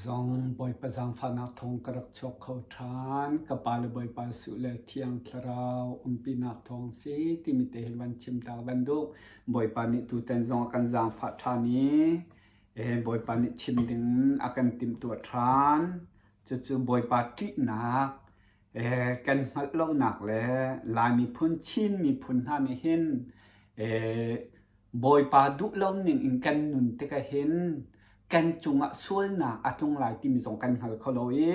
zong Bawipa zaangfahnak thawng ka rak chuak kho ṭhan. Ka pa le Bawipa Jesuh le Thiang Thlarau umpinak thawng si timi te hi van chim ta van duh. Bawipa nih tutan zong a kan zaangfah ṭhan i eh, Bawipa nih chim ding a kan timhtuah ṭhan. Cucu Bawipa ṭihnak eh, kan hngalh lonak le Lai miphun, Chin miphun hna nih hin eh, Bawipa duh lo ning in kan nun tikah hin kan cungah sualnak a tlung lai timi zong kan hngal kho lo i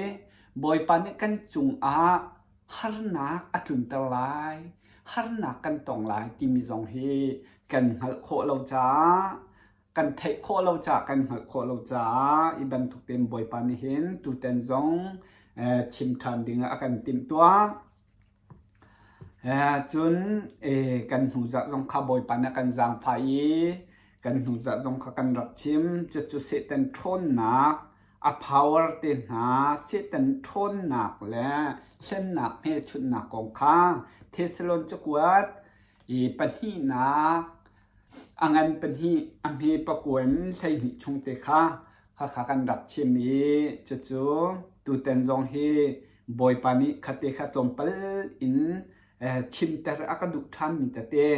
Bawipa nih kan cungah harnak a tlunter lai, harnak kan tong lai timi zong hi kan hngalh khawh lo caah kan theih khawh lo caah kan hngalh khawh lo caah i bantuk tein Bawipa nih hin tutan zong chim ṭhan ding ah a kan timhtuah. Cun kan hnu zarh zong kha Bawipa nih a kan zaangfah i kan hnu zarh zong kha kan rak chim. Cucu Satan ṭhawnnak, a power te hna, Satan ṭhawnnak le hlennak hmelchunhnak kong kha Thessalon cakuat i pahnihnak a ngan pahnih, a hme pakua in 12 chung te kha khakha kan rak chim i cucu tutan zong hi Bawipa nih khate kha tlawmpal in chimter a ka duh ṭhanmi tete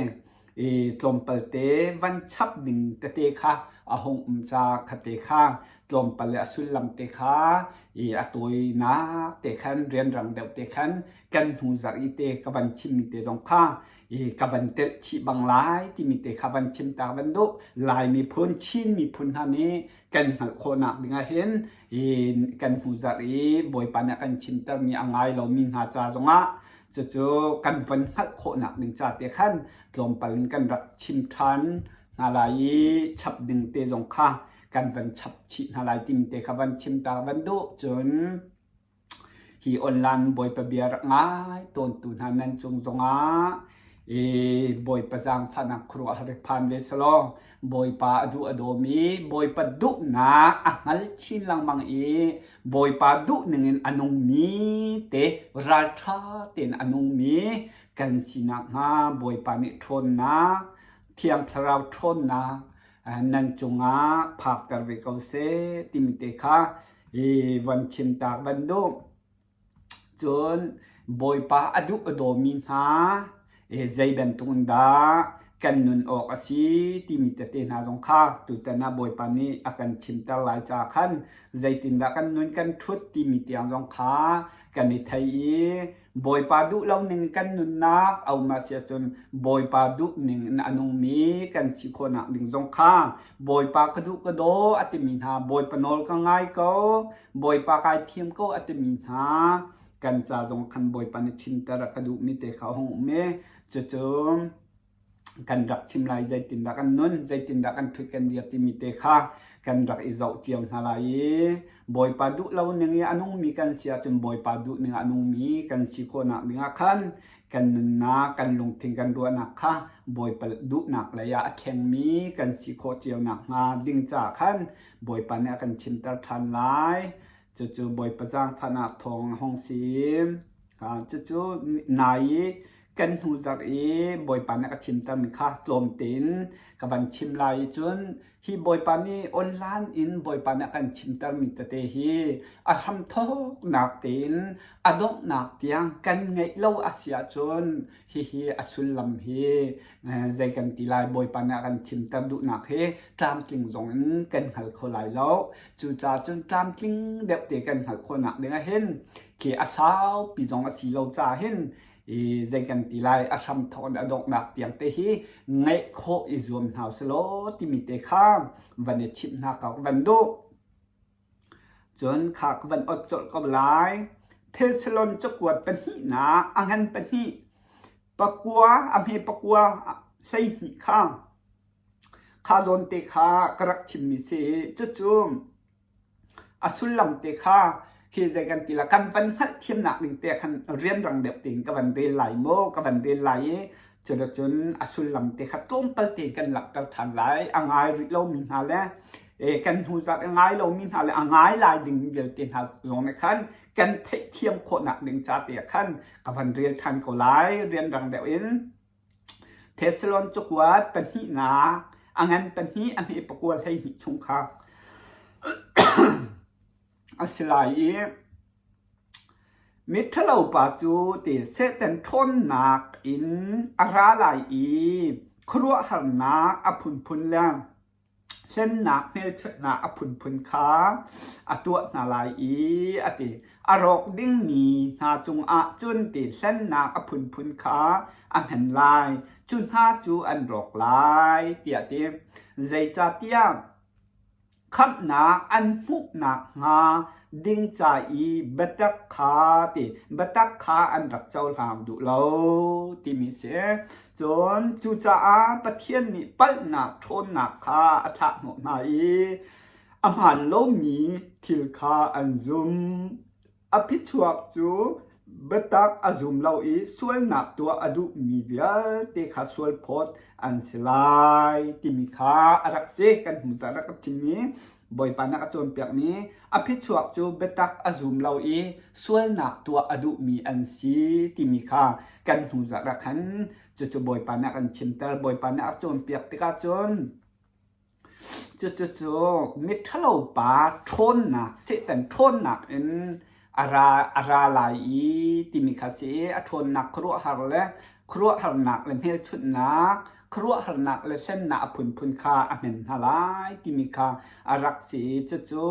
i tlawmpal te van chap ding tete kha a hung um ca khate kha tlawmpal le a sullam te kha i a tawinak te khan rianrang deuh te khan kan hnu zarh i te ka van chimmi te zong kha i ka van telh chih bang lai timi te kha van chim ta van duh. Lai miphun, Chin miphun hna nih kan hngalh khawhnak ding ah hin i kan hnu zarh i Bawipa nih a kan chimtermi a ngai lomi hna ca zongah cucu kan van hngalh khawhnak ding ca te khan tlawmpal in kan rak chim ṭhan hna lai i chap ding te zong kha kan van chap chih hna lai timi te kha van chim ta van duh. Cun Hi online Bawipa bia rak ngai tawntu hna nan cung zongah i Bawipa zaangfahnak khuaruahhar i phan ve selaw Bawipa a duh a dawmi Bawipa duhnak a hngal chin lengmang i Bawipa duh ningin a nungmi te ralṭha tein a nungmi kan si nakhnga Bawipa nih ṭhawnnak Thiang Thlarau ṭhawnnak nan cungah phakter ve ko seh timi te kha i van chim tak van duh. Cun Bawipa a duh a dawmi hna zei bantuk in dah kan nun awk a si timi tete hna zong kha tutan ah Bawipa nih a kan chimter lai caah khan zeitindah kan nun kan ṭhut timi tiang zong kha kan i thei i Bawipa duh lo ning kan nunnak a um a si ahcun Bawipa duh ning in a nungmi kan si khawhnak ding zong kha Bawipa ka duh ka daw a timi hna Bawipa nawl ka ngai ko Bawipa kai thiam ko a timi hna kan ca zong khan Bawipa nih chimter a ka duhmi te kha a hung um i cucu kan rak chim lai zeitindah kan nun zeitindah kan ṭhut kan dir timi te kha kan rak i zoh cio hna lai i Bawipa duh lo ning i a nungmi kan si ahcun Bawipa duh ning a nungmi kan si khawhnak dingah khan kan nunnak kan lungthin kan ruahnak kha Bawipa duhnak lei ah a thlengmi kan si khawh cio nakhnga ding caah khan Bawipa nih a kan chimter ṭhan lai. Cucu Bawipa zaangfahnak thawng a hung si. Cucu nai i kan hnu zarh i Bawipa nih a ka chimtermi kha tlawm tein ka van chim lai i cun hi Bawipa nih online in Bawipa nih a kan chimtermi tete hi a hramthawknak tein a donghnak tiang kan ngeih lo a si ahcun hihi a sullam hi zei kan ti lai Bawipa nih a kan chimter duhnak hi tlamtling zong in kan hngal kho lai lo. Cucaah cun tlamtling deuh te kan hngalh khawhnak ding ah hin khi a saupi zong a si lo caah hin i zei kan ti lai a hramthawk in a donghnak tiang te hi ngaih khawh i zuam hna usih timi te kha van i chimh hna ka van duh. Cun kha ka van ot colh ko lai. Thessalon cakuat pahnihnak a ngan pahnih pakua a hme pakua 12 kha kha zawn te kha ka rak chimmi si. Cucu A sullam te kha khi zei kan ti la kan van hngalhthiamnak ding te khan rianrang deuh tein ka van rel lai maw ka van rel lai i cuticun a sullam te kha tlawmpal tein kan langhter ṭhan lai. A ngai rih lomi hna le kan hnu zat a ngai lomi hna le a ngai lai ding vialte hna zong nih khan kan theihthiam khawhnak ding ca te ah khan ka van rel ṭhan ko lai rianrang deuh in. Thessalon cakuat pahnihnak a ngan pahnih a hme pakua 12 chung kha. a si lai i miṭhalo pa cu ti Satan ṭhawnnak in a ra lai i khuaruahharnak a phunphun le hlennak hmelchunhnak a phunphun kha a tuah hna lai i a ti. A rawk dingmi hna cungah cun ti hlennak a phunphun kha a hman lai. Cu hna cu an rawk lai tiah a ti. Zeicahtiah Khamhnak an hmuh nakhnga ding ca i biatak kha ti biatak kha an rak cohlang duh lo timi si. Cun cucaah Pathian nih palhnak ṭhawnnak kha a thlah hnawh hna i a hmaan lomi thil kha an zum. A phichuak cu biatak a zum lo i sualnak tuah a duhmi vialte kha sualphawt an si lai timi kha a rak si. Kan hnu zarh rak ka chimmi Bawipa nih a cawnpiakmi a phichuak cu biatak a zum lo i sualnak tuah a duhmi an si timi kha kan hnu zarh ah khan cucu Bawipa nih a kan chimter. Bawipa nih a cawnpiak tikah cun Cucucu miṭhalo pa ṭhawnnak, Satan ṭhawnnak in a ra lai i timi kha a si i a ṭhawnnak khuaruahhar le khuaruahharnak le hmelchunhnak, khuaruahharnak le hlennak a phunphun kha a hmen hna lai timi kha a rak si i cucu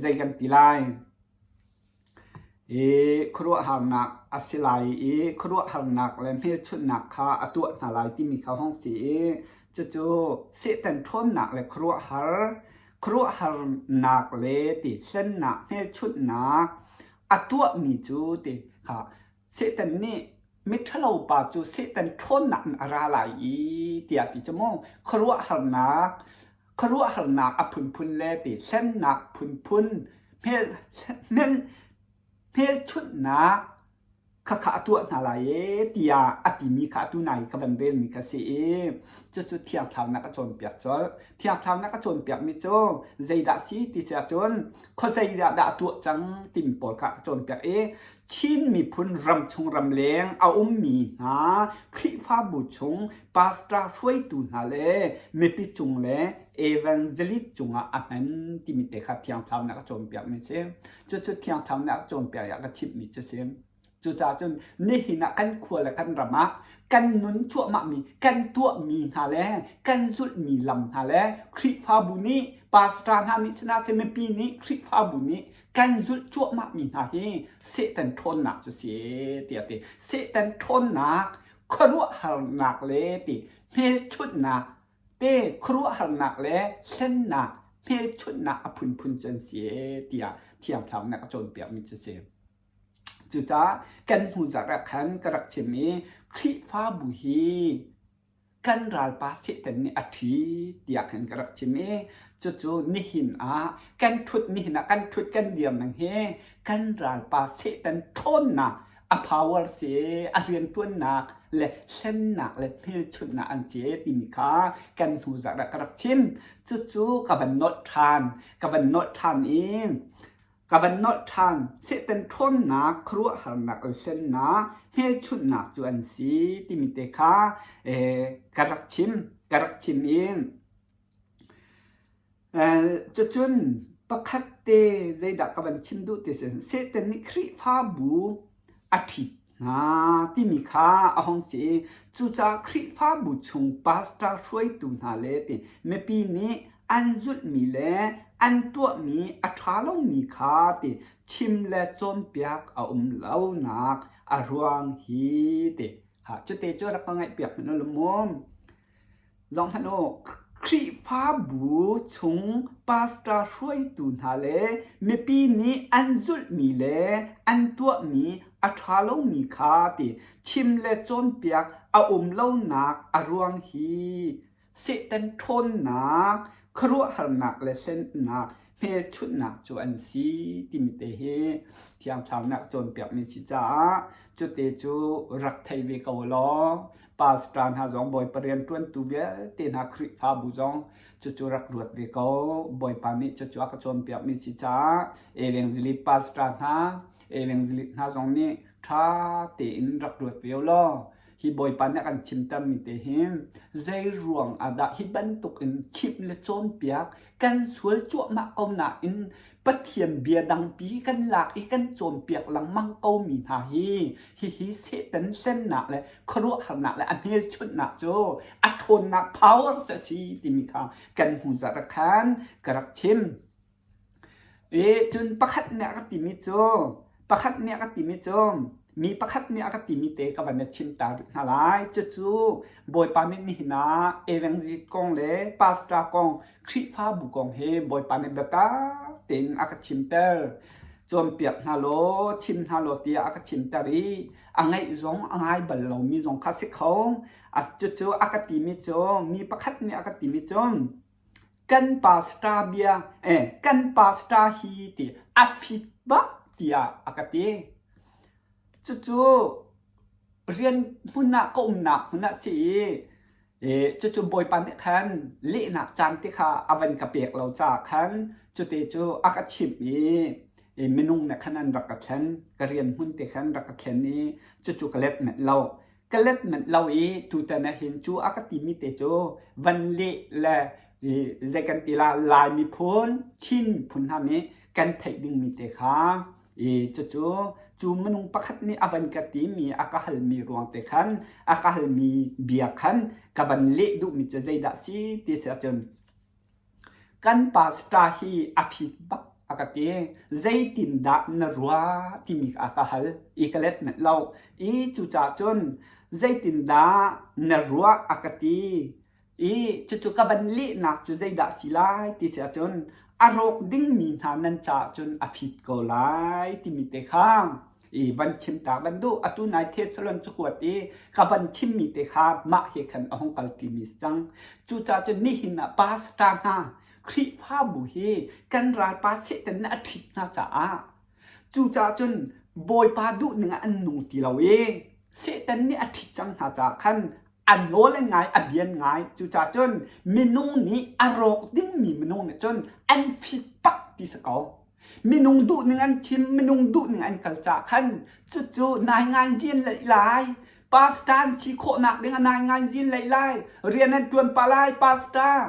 zei kan ti lai? I khuaruahharnak a si lai i khuaruahharnak le hmelchunhnak kha a tuah hna lai timi kha hong si i cucu Satan ṭhawnnak le khuaruahhar khuaruahharnak le ti hlennak hmelchunhnak a tuahmi cu ti kha Satan nih miṭhalo pa cu Satan ṭhawnnak in a ra lai i tiah ti cu mu khuaruahharnak khuaruahharnak a phunphun le ti hlennak phunphun hmel hmel hmelchunhnak khakha a tuah hna lai e tiah a timi kha atu nai ka van relmi kha si i cucu Thiang Thlarau a cawnpiak colh. Thiang Thlarau a cawnpiakmi cu zeidah si ti si ahcun khuazei dah dah a tuah cang timi pawl kha a cawnpiak i Chin miphun ramchung ramleng a ummi hna Khrihfabu chung pastor hruaitu hna le mipi cung le evangelist cungah a hman timi te kha Thiang Thlarau nih a ka cawnpiakmi a si. Cucu Thiang Thlarau nih a ka cawnpiak i a ka chimhmi cu a si. Cucaah cun nihin ah kan khua le kan ram ah kan nun cuahmahmi, kan tuahmi hna le kan zulhmi lam hna le Khrihfabu nih pastor hna nih sinah mipi nih Khrihfabu nih kan zulh cuahmahmi hna hi Satan ṭhawnnak cu si tiah ti. Satan ṭhawnnak, khuaruahharnak le ti hmelchunhnak te khuaruahharnak le hlennak hmelchunhnak a phunphun cu an si tiah Thiang Thlarau nih a cawnpiakmi cu si. Cucaah kan hnu zarh ah khan ka rak chim i Khrihfabu hi kan ralpa Satan nih a ṭhi tiah khan ka rak chim i cucu nihin ah kan ṭhut nihin ah kan ṭhut kan dir ning hi kan ralpa Satan ṭhawnnak a power si a rianṭuannak le hlennak le hmelchunhnak an si timi kha kan hnu zarh ah ka rak chim. Cucu ka van nolh ṭhan ka van nolh ṭhan i Ka van nolh ṭhan. Satan ṭhawnnak, khuaruahharnak le hlennak, hmelchunhnak cu an si timi te kha ka rak chim. Ka rak chim i cucun pakhat te zeidah ka van chim duh ti si Satan nih Khrihfabu a ṭhit hna timi kha a hung si i cucaah Khrihfabu chung pastor hruaitu hna le ti mipi nih an zulhmi le an tuahmi a ṭha lomi kha ti chim le cawnpiak a um lonak a ruang hi ti ha cute cu rak ka ngaihpiak hmanh u mu. Zohhmanh u, Khrihfabu chung pastor hruaitu hna le mipi nih an zulhmi le an tuahmi a ṭha lomi kha ti chim le cawnpiak a um lonak a ruang hi Satan ṭhawnnak, khuaruahharnak le hlennak hmelchunhnak cu an si timi te hi Thiang Thlarau nih a cawnpiakmi si caah cute cu rak thei ve ko law pastor hna zong Bawipa rianṭuantu vialte hna Khrihfabu zong cucu rak ruat ve ko. Bawipa nih cucu a ka cawnpiakmi si caah evangelist pastor hna evangelist hna zong nih ṭha tein rak ruat ve law. Hi Bawipa nih a kan chimtermi te hi zei ruang ah dah hi bantuk in chimh le cawnpiak kan sual cuahmah ko nain Pathian bia dangpi kan lak i kan cawnpiak lengmang komi hna hi hihi Satan hlennak le khuaruahharnak le a hmelchunhnak cu a ṭhawnnak power cu a si timi kha kan hnu zarh ah khan ka rak chim. I cun pakhat nih a ka timi cu pakhat nih a ka timi cu mi pakhat nih a ka timi te ka van i chim ta rih hna lai. Cucu Bawipa nih nihin ah evangelist kong le pastor kong Khrihfabu kong hi Bawipa nih biatak tein a ka chimter. Cawnpiak hna law, chim hna law tiah a ka chimter i a ngaih zong a ngai bal lomi zong kha si kho. Cucu a ka timi cu mi pakhat nih a ka timi cu kan pastor bia eh kan pastor hi ti a fit bak tiah a ka ti. Cucu rian hmun ah ka umnak hmun ah si i cucu Bawipa nih khan lehnak caan te kha a van ka pek lo caah khan cute cu a ka chimh i minung nih khan an rak ka thlen ka rian hmun te khan rak ka thlen i cucu ka let manh lo. Ka let manh lo i tutan ah hin cu a ka timi te cu van leh le zei kan ti la Lai miphun Chin miphun hna nih kan theih dingmi te kha i cucu cu minung pakhat nih a van ka timi a ka halmi ruang te khan a ka halmi bia khan ka van leh duhmi cu zeidah si ti si ahcun kan pastor hi a fit bak a ka ti. Zeitindah na ruah timi a ka hal i ka let manh lo. I cucaah cun zeitindah na ruah a ka ti. I cucu ka van lehnak cu zeidah si lai ti si ahcun a rawk dingmi hna nan caah cun a fit ko lai timi te kha i van chim ta van duh. Atu nai Thessalon cakuat i ka van chimmi te kha mah he khan a hung kalṭimi si cang. Cucaah cun nihin ah pastor hna Khrihfabu hi kan ralpa Satan nih a ṭhit hna caah cucaah cun Bawipa duhning ah an nung ti lo i Satan nih a ṭhit cang hna caah khan a nawl an ngai a bian ngai. Cucaah cun minung nih a rawk dingmi minung nih cun an fit pak ti si ko. Minung duhning an thim, minung duhning an kal caah khan cucu nainganzi an leih lai. Pastor an si khawhnak ding ah nainganzi an leih lai. Rian an ṭuan pah lai, pastor.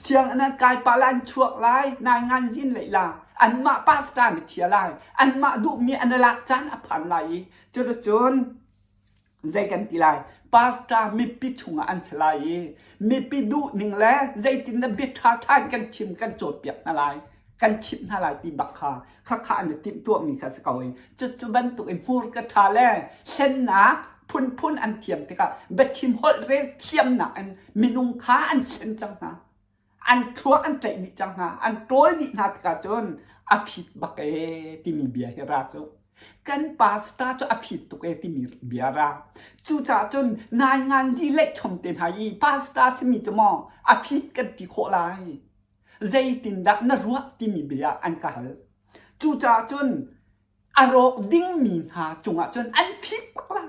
Sianginn an kai pah lai, an chuak lai, nainganzi an leih la. Anmah pastor an i ṭhia lai. Anmah duhmi an i lak caan a phan lai i cuticun zei kan ti lai pastor mipi chungah an si lai i mipi duhning le zeitin dah bia ṭhaṭha in kan chim kan cawnpiak hna lai kan chimh hna lai ti bak kha khakha an i timhtuahmi kha si ko i cucu bantuk in hmurka ṭha le hlennak phunphun an thiam tikah biachim holh rel thiamnak in minung kha an hlen cang hna an thluak an ṭaih dih cang hna an ṭawl dih hna tikah cun a fit bak ee timi bia hi ra cu kan pastor cu a fit tuk ee timi bia ra cucaah cun nainganzi leihchom te hna i pastor simi cu maw a fit kan ti khawh lai zeitindah na ruah timi bia an ka hal cucaah cun a rawk dingmi hna cungah cun an fit bak la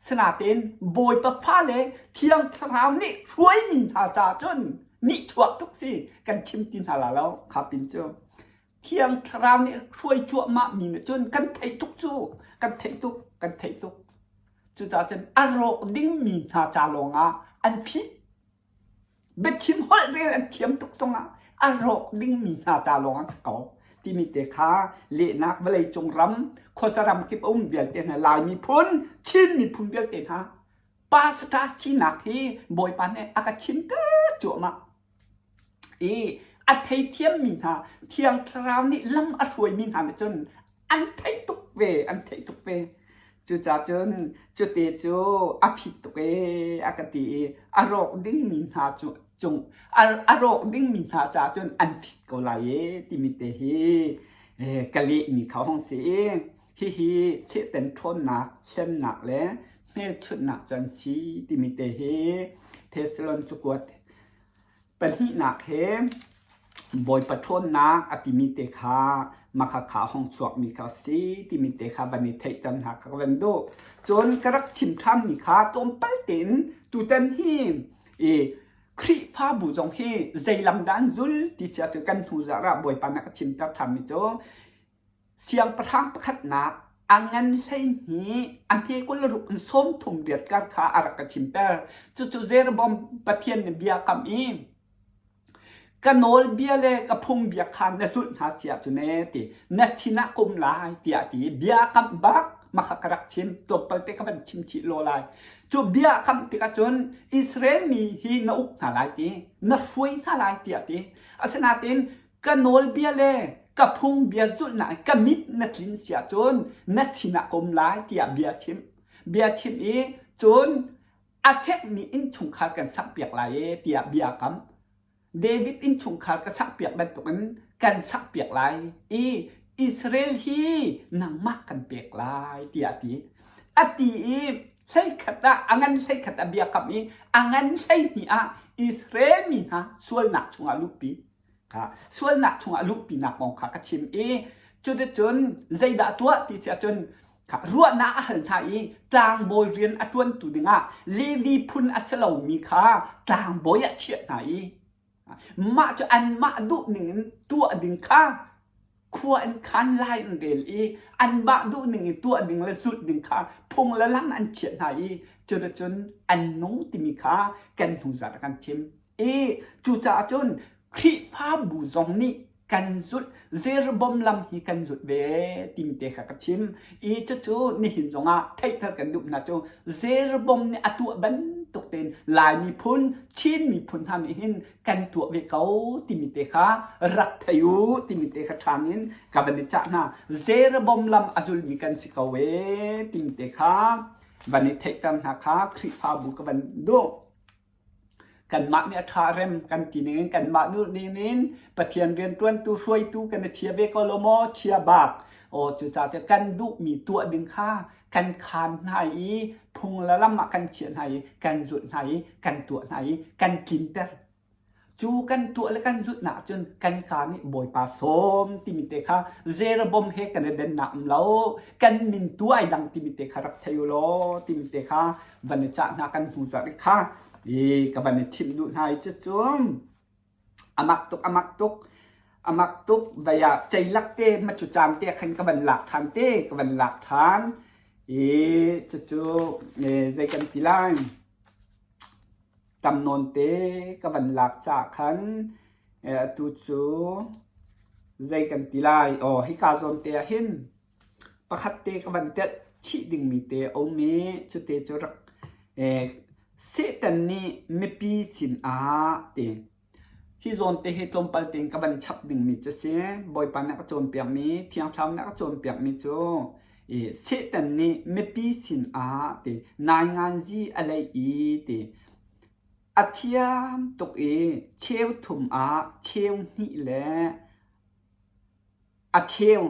Sinain Bawipa fale Thiang Thlarau nih hruaimi hna caah cun nihchuak tuk si kan chim ti hna la lo kha pin cu. Thiang Thlarau nih hruai cuahmah mi nih cun kan theih tuk cu kan theih tuk kan theih tuk. Cucaah cun a rawk dingmi hna ca lawngah an fit. Biachim holh rel an thiam tuk zongah a rawk dingmi hna ca lawng an si ko timi te kha lehnak vawleicung ram khuaza ram kip a um vialte hna Lai miphun Chin miphun vialte hna pastor sinak hi Bawipa nih a ka chimter cuahmah i a theithiammi hna Thiang Thlarau nih lam a hruaimi hna nih cun an theih tuk ve an theih tuk ve cucaah cun cute cu a fit tuk ee a ka ti i a rawk dingmi hna cu cung a rawk dingmi hna caah cun an fit ko lai ee timi te hi ka lehmi kha hong si i hihi Satan ṭhawnnak hlennak le hmelchunhnak cu an si timi te hi Thessalon cakuat Pahnihnak he Bawipa ṭhawnnak a timi te kha makhakha a hung chuakmi kha a si timi te kha van i theihter hna kha ka van duh. Cun ka rak chim ṭhanmi kha tlawmpal tein tutan hi i Khrihfabu zong hi zei lam dah an zul ti si ahcun kan hnu zarh ah Bawipa nih a ka chimter ṭhanmi cu siangpahrang pakhatnak. A ngan 12 a hme 26 in 38 kar kha a rak ka chimter. Cucu Jeroboam Pathian nih bia kam i ka nawlbia le ka phungbia kha na zulh hna si ahcun ee ti na sinah ka um lai tiah a ti i bia a kamh bak makha ka rak chim tlawmpal te ka van chim chih law lai. Cu bia a kamh tikah cun Israel mi hi na uk hna lai ti na hruai hna lai tiah a ti. Asinain ka nawlbia le ka phungbia zulhnak ka mit na tlin si ahcun na sinah ka um lai tiah bia a chimh. Bia a chimh i cun a fekmi innchungkhar kan sakpiak lai e tiah bia a kam. David innchungkhar ka sakpiak bantukin kan sakpiak lai i Israel hi nangmah kan pek lai tiah a ti. A ti i hleikhat ah a ngan hleikhat a bia kam i a ngan 12 ah Israel mi hna sualnak chungah luhpi. Kha sualnak chungah luhpinak kong kha ka chim i cuticun zeidah tuah ti si ahcun kha ruahnak a hal hna i tlangbawi rian a ṭuantu dingah Levi phun a si lomi kha tlangbawi ah chiah hna i mah cu anmah duh ningin tuah ding kha khua in khan lai an rel i anmah duh ning in tuah ding le zulh ding kha phung le lam an chiah hna i cuticun an nung timi kha kan hnu zarh kan chim. I cucaah cun Khrihfabu zong nih kan zulh Jeroboam lam hi kan zulh ve timi te kha ka chim i cucu nihin zongah theihter kan duh hna cu Jeroboam nih a tuah bantuk tein Lai miphun Chin miphun hna nih hin kan tuah ve ko timi te kha rak thei u timi te kha ṭhan in ka van i cah hna Jeroboam lam a zulmi kan si ko ee timi te kha van i theihter hna kha Khrihfabu ka van duh. Kanmah nih a ṭha rem kan ti ningin kanmah nu ningin Pathian rianṭuantu hruaitu kan i chia ve ko lo maw? Chia bak. Aw cucaah cun kan duhmi tuah ding kha kan khaan hna i phung le lam ah kan chiah hna i kan zulh hna i kan tuah hna i kan tlinter. Cu kan tuah le kan zulhnak cun kan kaa nih Bawipa sawm timi te kha Jeroboam he kan i dennak um lo. Kan min tu ai dang timi te kha rak thei u law timi te kha van i cah hna kan hnu zarh i kha i ka van i thimh duh hna i cucu amak tuk amak tuk amak tuk vei ah ceilak te ma cu caan te khan ka van lak than te ka van lak than i cucu zei kan ti lai tam nawn te ka van lak ca khan atu cu zei kan ti lai aw hika zawn te ah hin Pakhat te ka van telh chih dingmi te a um i cute cu rak Satan nih mipi sinah ti hi zawn te hi tlawmpal tein ka van chap dingmi cu si. Bawipa nih a ka cawnpiakmi, Thiang Thlarau nih a ka cawnpiakmi cu Satan nih mipi sinah ti nainganzi a leih i ti a thiam tuk i cheu thum ah cheu hnih le A cheu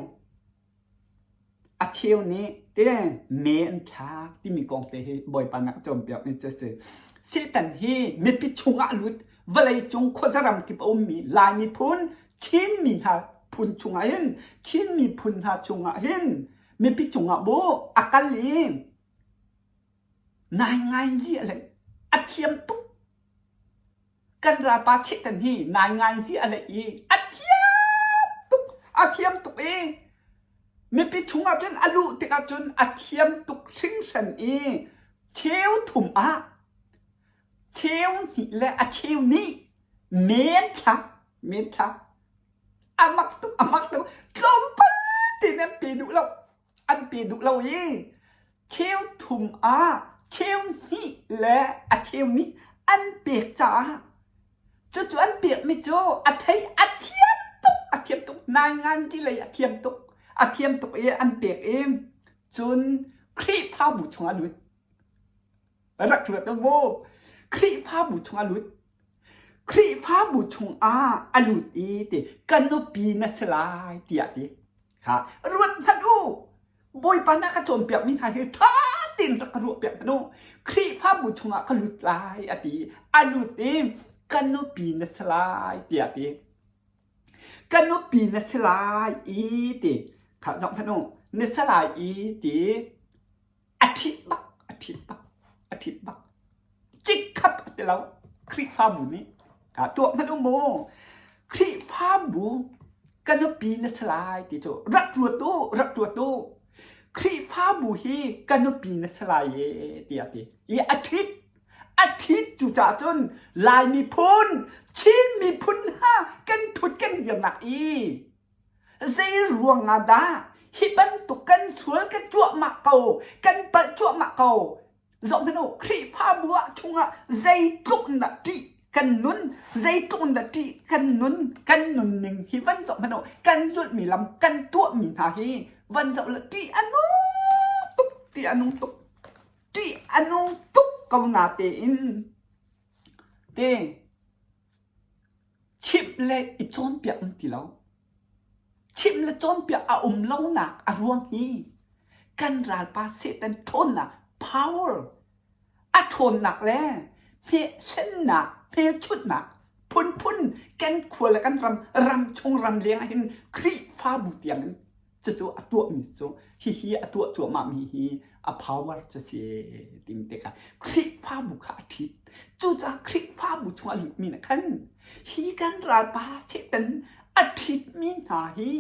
a cheu nih te me an thlak timi kong te hi Bawipa nih a ka cawnpiakmi cu a si. Satan hi mipi chungah a lut. Vawleicung khuazaram kip a ummi Lai miphun, Chin mi hna phun chungah hin, Chin miphun hna chungah hin mipi cungah bu a kal i naingainzi a lei. A thiam tuk. Kan ralpa Satan hi naingainzi a leih i a thiam tuk a thiam tuk i mipi chungah cun a luh tikah cun a thiam tuk hringhran i cheu thum ah cheu hnih le a cheu nih men thlak men thlak a mak tuk a mak tuk tlawmpal tein an pe duh lo an pe duh lo i cheu thum ah cheu hnih le a cheu nih an pek caah cucu an pekmi cu a thei a thiam tuk a thiam tuk naingan ti lei a thiam tuk a thiam tuk i an pek i cun Khrihfabu chungah lut rak ruat u mu Khrihfabu chungah lut Khrihfabu chungah a lut i ti ka nupi na si lai tiah ti Kha ruat hmanh u. Bawipa na ka cawnpiakmi hna hi ṭha tein rak ka ruahpiak hmanh u. Khrihfabu chungah ka lut lai a ti. A lut i ka nupi na si lai tiah a ti. Ka nupi na si lai i ti. Kha zoh hmanh u. Na si lai i ti. A ṭhit bak, a ṭhit bak, a ṭhit bak. Cikkhap a ti lo. Khrihfabu nih ah tuah hmanh u mu. Khrihfabu ka nupi na si lai ti cu rak ruat u, rak ruat u. Khrihfabu hi ka nupi na si lai e tiah a ti. I a ṭhit. A ṭhit cucaah cun Lai miphun, Chin miphun hna kan ṭhut kan dirnak i zei ruang ah dah hi bantuk kan sual kan cuahmah ko, kan palh cuahmah ko. Zohhmanh u, Khrihfabu ah chungah zeitluk in dah ṭih kan nun, zeitluk in dah ṭih kan nun, kan nunning hi van zohhmanh u, kan zulhmi lam, kan tuahmi hna hi van zoh la ṭih a nung tuk, ṭih a nung tuk, ṭih a nung tuk ko na tein te chimh le i cawnpiak um ti lo. Chimh le cawnpiak a um lonak a ruang hi kan ralpa Satan ṭhawnnak power a ṭhawnnak le hmehhlennak hmelchunhnak phunphun kan khua le kan ram ram chung ram leng ah hin Khrihfabu tiang in cucu a tuahmi cu hihi a tuah cuahmahmi hi a power cu si timi te kha Khrihfabu kha a ṭhit. Cucaah Khrihfabu chungah lutmi nih khan hi kan ralpa Satan a ṭhitmi hna hi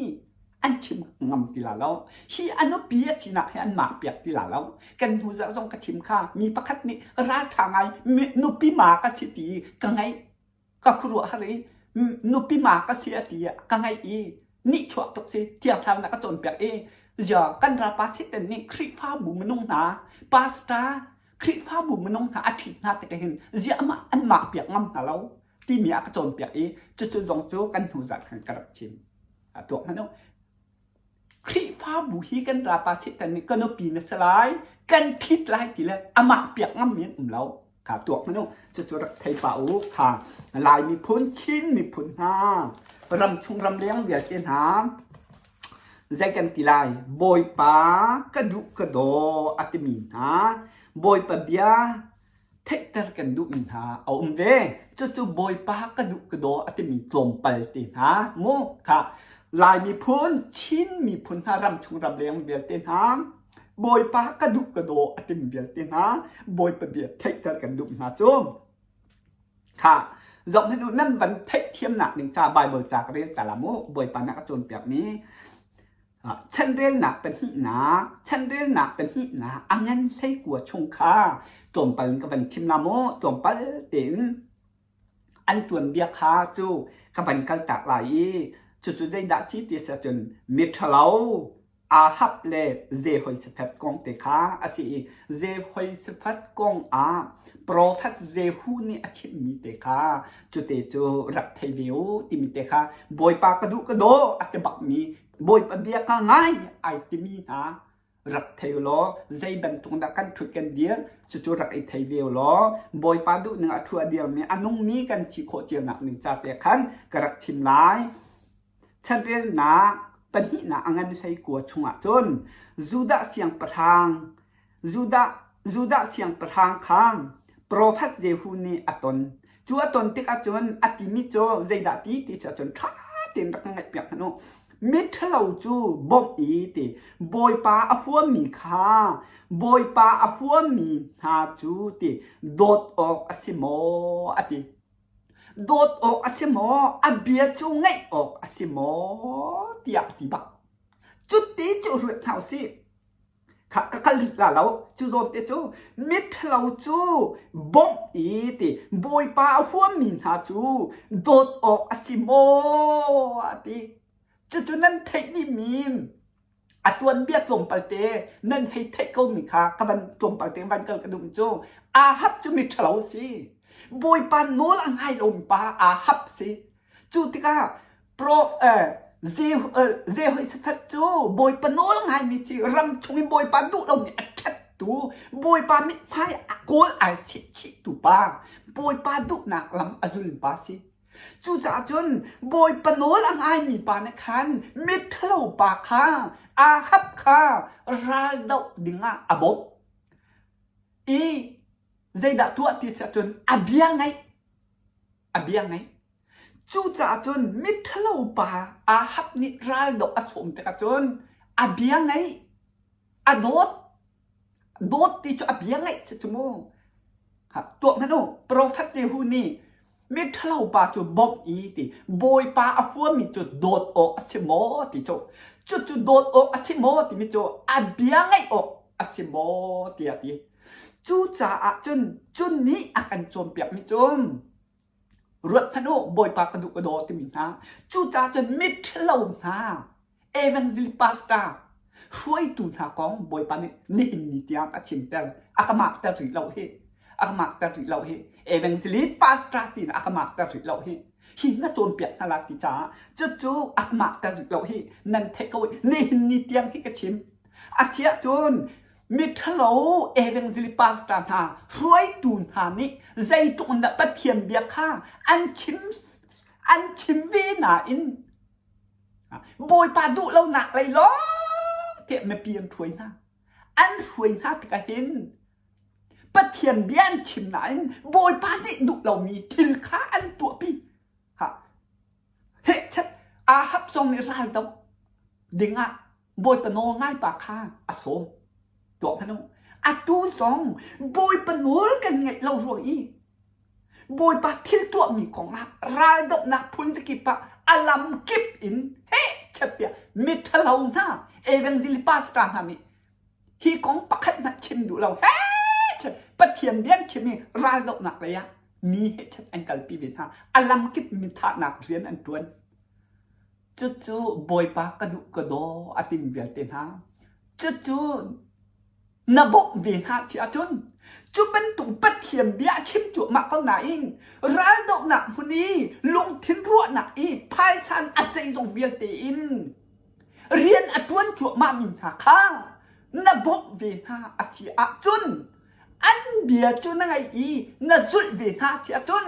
an chim ngam ti la lo. Hi a nupi a sinak hi an mak piak ti la lo. Kan hnu zarh zong ka chim kha mi pakhat nih ralṭha ngai nupi ma ka si ti ka ngaih ka khuaruahhar i nupi ma ka si a ti ka ngaih i nihchuak tuk si thiangthlar na ka cawnpiak i zia kan ralpa Satan nih Khrihfabu minung hna pastor Khrihfabu minung hna a ṭhit hna tik hin ziah mah an mak piak ngam hna lo timi a ka cawnpiak i cucu zong cu kan hnu zarh khan ka rak chim. A tuak hmanh u. Khrihfabu hi kan ralpa Satan nih ka nupi na si lai, kan ṭhit lai ti le amah piak ngammi an um lo. Kha tuak hmanh u. Cucu rak thei pah u. Kha Lai miphun, Chin miphun hna, ramchung ramleng vialte hna, zei kan ti lai, Bawipa ka duh ka daw a timi hna, Bawipa bia theihter kan duhmi hna a um ve. Cucu Bawipa ka duh ka daw a timi tlawmpal te hna mu kha Lai miphun, Chin miphun hna ramchung ramleng vialte hna Bawipa ka duh ka daw a timi vialte hna Bawipa bia theihter kan duh hna cu kha zohhmanh u nan van theihthiamnak ding ca Bible ca ka rel ta la mu Bawipa nih a ka cawnpiakmi Chanrelnak pahnihnak, chanrelnak pahnihnak a ngan hleikua chung kha tlawmpal in ka van chim la maw? Tlawmpal tein an tuanbia kha cu ka van kaltak lai i cucu zeidah si ti si ahcun miṭhalo Ahab le Jehoshaphat kong te kha a si i Jehoshaphat kong ah profet Jehu nih a chimmi te kha cute cu rak thei ve u timi te kha Bawipa ka duh ka daw a ti bakmi Bawipa bia ka ngai ai timi hna rak thei law zei bantuk dah kan ṭhut kan dir cucu rak i thei ve law Bawipa duh ning a ṭhu a dirmi a nungmi kan si khawh cio nak ning ca te khan ka rak chim lai. Chanrelnak pahnihnak a ngan hleikua chungah cun Judah siangpahrang Judah Judah siangpahrang kha profet Jehu nih a ton. Cu a ton tikah cun a timi cu zeidah ti ti si ahcun ṭha tein rak ngaihpiak hmanh u. Miṭhalo cu bawmh i ti Bawipa a huammi kha Bawipa a huammi hna cu ti dawt awk a si maw a ti. Dawt awk a si maw? A bia cu ngaih awk a si maw? tiah a ti bak. Cuti cu ruat hna usih. Kha ka kal la lo. Cu zawn te cu miṭhalo cu bawmh i ti Bawipa a huammi hna cu dawt awk a si maw? a ti. Cucu nan theih dihmi a tuanbia tlawmpal te nan hei theih komi kha ka van tlawmpal te van kal ka duh cu Ahab cu miṭhalo si. Bawipa nawl a ngai lomi pa Ahab si. Cu tikah Pro Jehoshaphat cu Bawipa nawl ngaimi si ram chung i Bawipa duh lomi a ṭhattu Bawipa mithmai a kawl ai sehchihtu pa Bawipa duhnak lam a zul pa si. Cucaah cun Bawipa nawl a ngaimi pa nih khan miṭhalo pa kha Ahab kha ral doh dingah a bawmh i zeidah tuah ti si ahcun a bia ngaih a bia ngaih. Cucaah cun miṭhalo pa Ahab nih ral doh a sawm tikah cun a bia ngaih a dawt dawt ti cu a bia ngaih si cu mu. Tuah hmanh u, Profet Jehu nih. Miṭhalo pa cu bawmh i ti Bawipa a huami cu dawt awk a si maw ti cu cucu dawt awk a si maw timi cu a bia ngaih awk a si maw tiah ti. Cucaah cun cun nih a kan cawnpiakmi cu ruat hmanh u Bawipa ka duh ka daw timi hna cucaah cun miṭhalo hna Evangelist pastor hruaitu hna kong Bawipa nih nihin ni tiang a chimter a ka makter rih lo hi a ka makter rih lo hi Evangelist pastor tiin a ka makter rih lo hi hi na cawnpiak hna la ti caah cucu a ka makter rih lo hi nan theih ko nihin ni tiang hi ka chim a siah cun miṭhalo evangelist pastor hna hruaitu hna nih zeitluk in dah Pathian bia kha an chim an chim ve nain Bawipa duh lonak lei lawng tiah mipi an hruai hna. An hruai hna tikah hin Pathian bia an chim nain Bawipa nih duh lomi thil kha an tuahpi. Ha. Hehchat Ahab zong nih ral doh dingah Bawipa nawl ngai pa kha a sawm. Tuah hmanh u. Atu zong Bawipa nawl kan ngaih lo ruang i Bawipa thil tuahmi kongah raldohnak phun zakip ah a lam kip in heh chat tiah miṭhalo hna evangel pastor hna nih hi kong pakhat hmanh chim duh lo heh chat Pathian bia an chim i raldohnak lei ah mi heh chat an kalpi ve hna a lam kip mi thahnak rian an ṭuan cucu Bawipa ka duh ka daw a timi vialte hna cucu na bawmh ve hna si ahcun cu bantuk Pathian bia a chim cuahmah ko nain raldohnak hmun i lungthin ruahnak i phaisa in a zeizong vialte in rian a ṭuan cuahmahmi hna kha na bawmh ve hna a si ahcun an bia cu na ngaih i na zulh ve hna si ahcun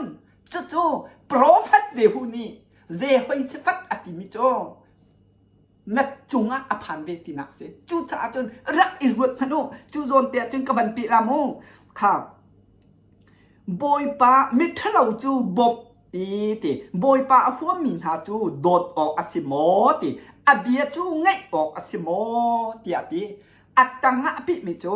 cucu profet Jehu nih Jehoshaphat a timi cu na cungah a phan ve tinak si. Cucaah cun rak i ruat hmanh u. Cu zawn te ah cun ka van peh la mu. Kha Bawipa miṭhalo cu bawmh i ti Bawipa a huammi hna cu dawt awk a si maw ti a bia cu ngaih awk a si maw tiah ti a tangah a pihmi cu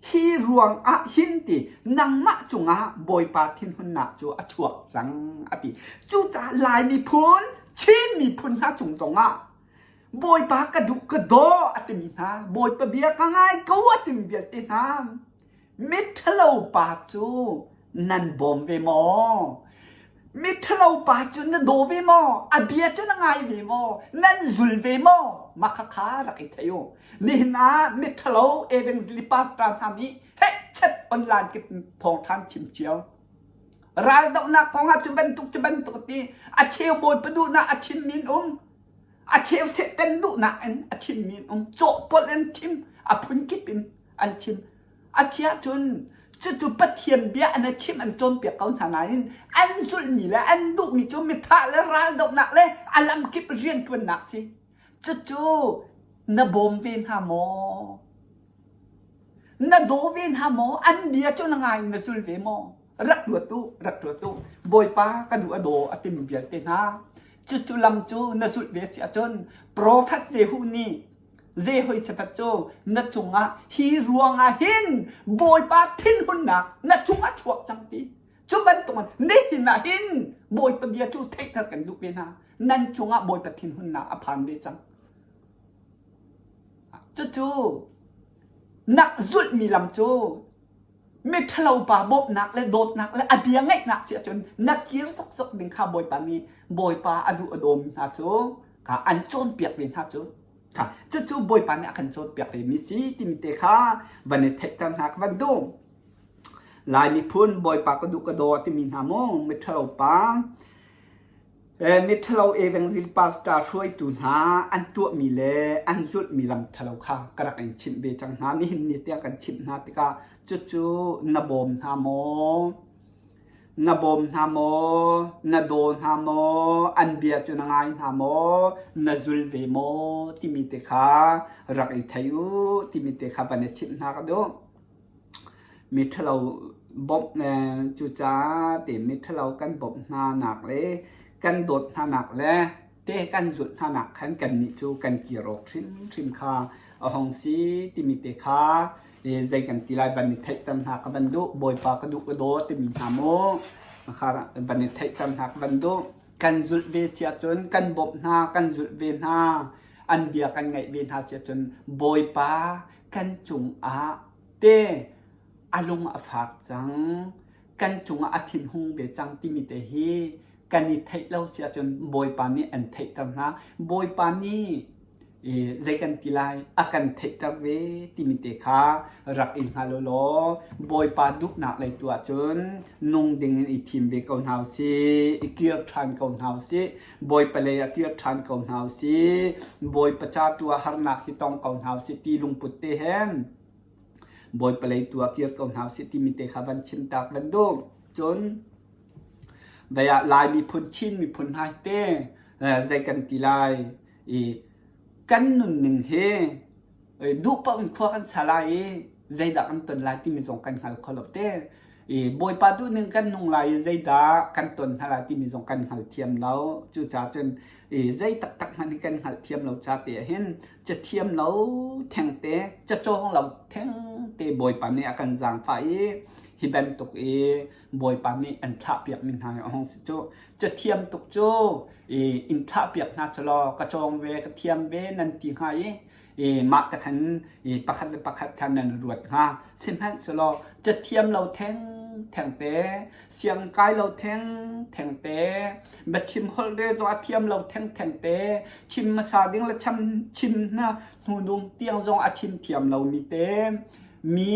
Hi ruangah hin ti nangmah cungah Bawipa thinhunnak cu a chuak cang a ti. Cucaah Lai miphun, Chin miphun hna cung zongah Bawipa ka duh ka daw a timi hna, Bawipa bia ka ngai ko a timi vialte hna, miṭhalo pa cu nan bawm ve maw? Miṭhalo pa cu na daw ve maw? A bia cu na ngai ve maw? Nan zul ve maw? Mah khakha rak i thei u. Nihin ah miṭhalo evangelist pastor hna nih hehchet online kip thawngṭhan chim cio. Raldohnak kong ah cu bantuk cu bantuk ti a cheu bawipa duhnak a chimmi an um. A cheu Satan duhnak in a chimmi an um. Cawhpolh an chim. A phunkip in an chim. A si ahcun cucu Pathian bia an i chimh an cawnpiak ko hna nain an zulhmi le an duhmi cu mithah le raldohnak le a lamkip rianṭuannak si. Cucu na bawm ve hna maw? Na daw ve hna maw? An bia cu na ngai in na zul ve maw? Rak ruat u, rak ruat u. Bawipa ka duh a daw a timi vialte hna. Cucu lam cu na zulh ve si ahcun profet Jehu nih Jehoshaphat cu na cungah hi ruangah hin Bawipa thinhunnak na cungah chuak cang ti. Cu bantukin nihin ah hin Bawipa bia cu theihter kan duh ve hna. Nan cungah Bawipa thinhunnak a phan ve cang. Cucu nak zulhmi lam cu miṭhalo pa bawmhnak le dawtnak le a bia ngaihnak si ahcun na kir sawksawk ding kha Bawipa nih Bawipa a duh a dawmi hna cu kha an cawnpiak ve hna cu kha cucu Bawipa nih a kan cawnpiak ve mi si timi te kha van i theihter hna ka van duh. Lai miphun Bawipa ka duh ka daw timi hna mu miṭhalo pa Miṭhalo evangel pastor hruaitu hna an tuahmi le an zulhmi lam ṭhalo kha ka rak in chimh ve cang hna. Nihin ni tiang kan chimh hna tikah cucu na bawm hna maw? Na bawm hna maw? Na daw hna maw? An bia cu na ngai hna maw? Na zul ve maw? Timi te kha rak i thei u timi te kha van i chimh hna ka duh. Miṭhalo bawmh cucaah ti miṭhalo kan bawmh hna nak le kan dawt hna nak le te kan zulh hna nak khan kannih cu kan kir awk hrimhrim kha a hong si timi te kha zei kan ti lai van i theihter hna ka van duh Bawipa ka duh ka daw timi hna mu. Kha van i theihter hna ka van duh. Kan zulh ve si ahcun kan bawmh hna, kan zulh ve hna, an bia kan ngaih ve hna si ahcun Bawipa kan cungah te a lung a fak cang, kan cungah a thinhung ve cang timi te hi kan i theih lo si ahcun Bawipa nih an theihter hna. Bawipa nih zei kan ti lai a kan theihter ve timi te kha rak i hngal u law Bawipa duhnak lei tu ahcun nung ding in i thim ve ko hna usih, i kir ṭhan ko hna usih, Bawipa lei ah kir ṭhan ko hna usih, Bawipa ca tu ah harnak hi tong ko hna usih ti lungput te he Bawipa lei tu ah kir ko hna usih timi te kha van chim tak van duh. Cun vei ah Lai miphun, Chin miphun hna hi te zei kan ti lai i kan nunning hi duh paoh in khua kan sa lai i zeidah kan ton lai timi zong kan hngal kho lo te. I Bawipa duhning kan nung lai i zeidah kan ton hna lai timi zong kan hngal thiam lo. Cucaah cun i zei taktak hmanh hi kan hngalh thiam lo ca te ah hin cathiam lo thengte, cacawng lo thengte Bawipa nih a kan zaangfah i hi bantuk i Bawipa nih an thlahpiakmi hna hi a hung si cu. Cathiam tuk cu i in thlahpiak hna selaw ka cawng ve, ka thiam ve nan ti hnga i i mah te khan i pakhat le pakhat kha nan ruat hnga. Sihmanhsehlaw cathiam lo theng thengte, siang kai lo theng thengte, biachim holh re zong a thiam lo theng thengte, chim hmasa ding le cham chim hna hnudung tiang zong a chim thiam lomi te, mi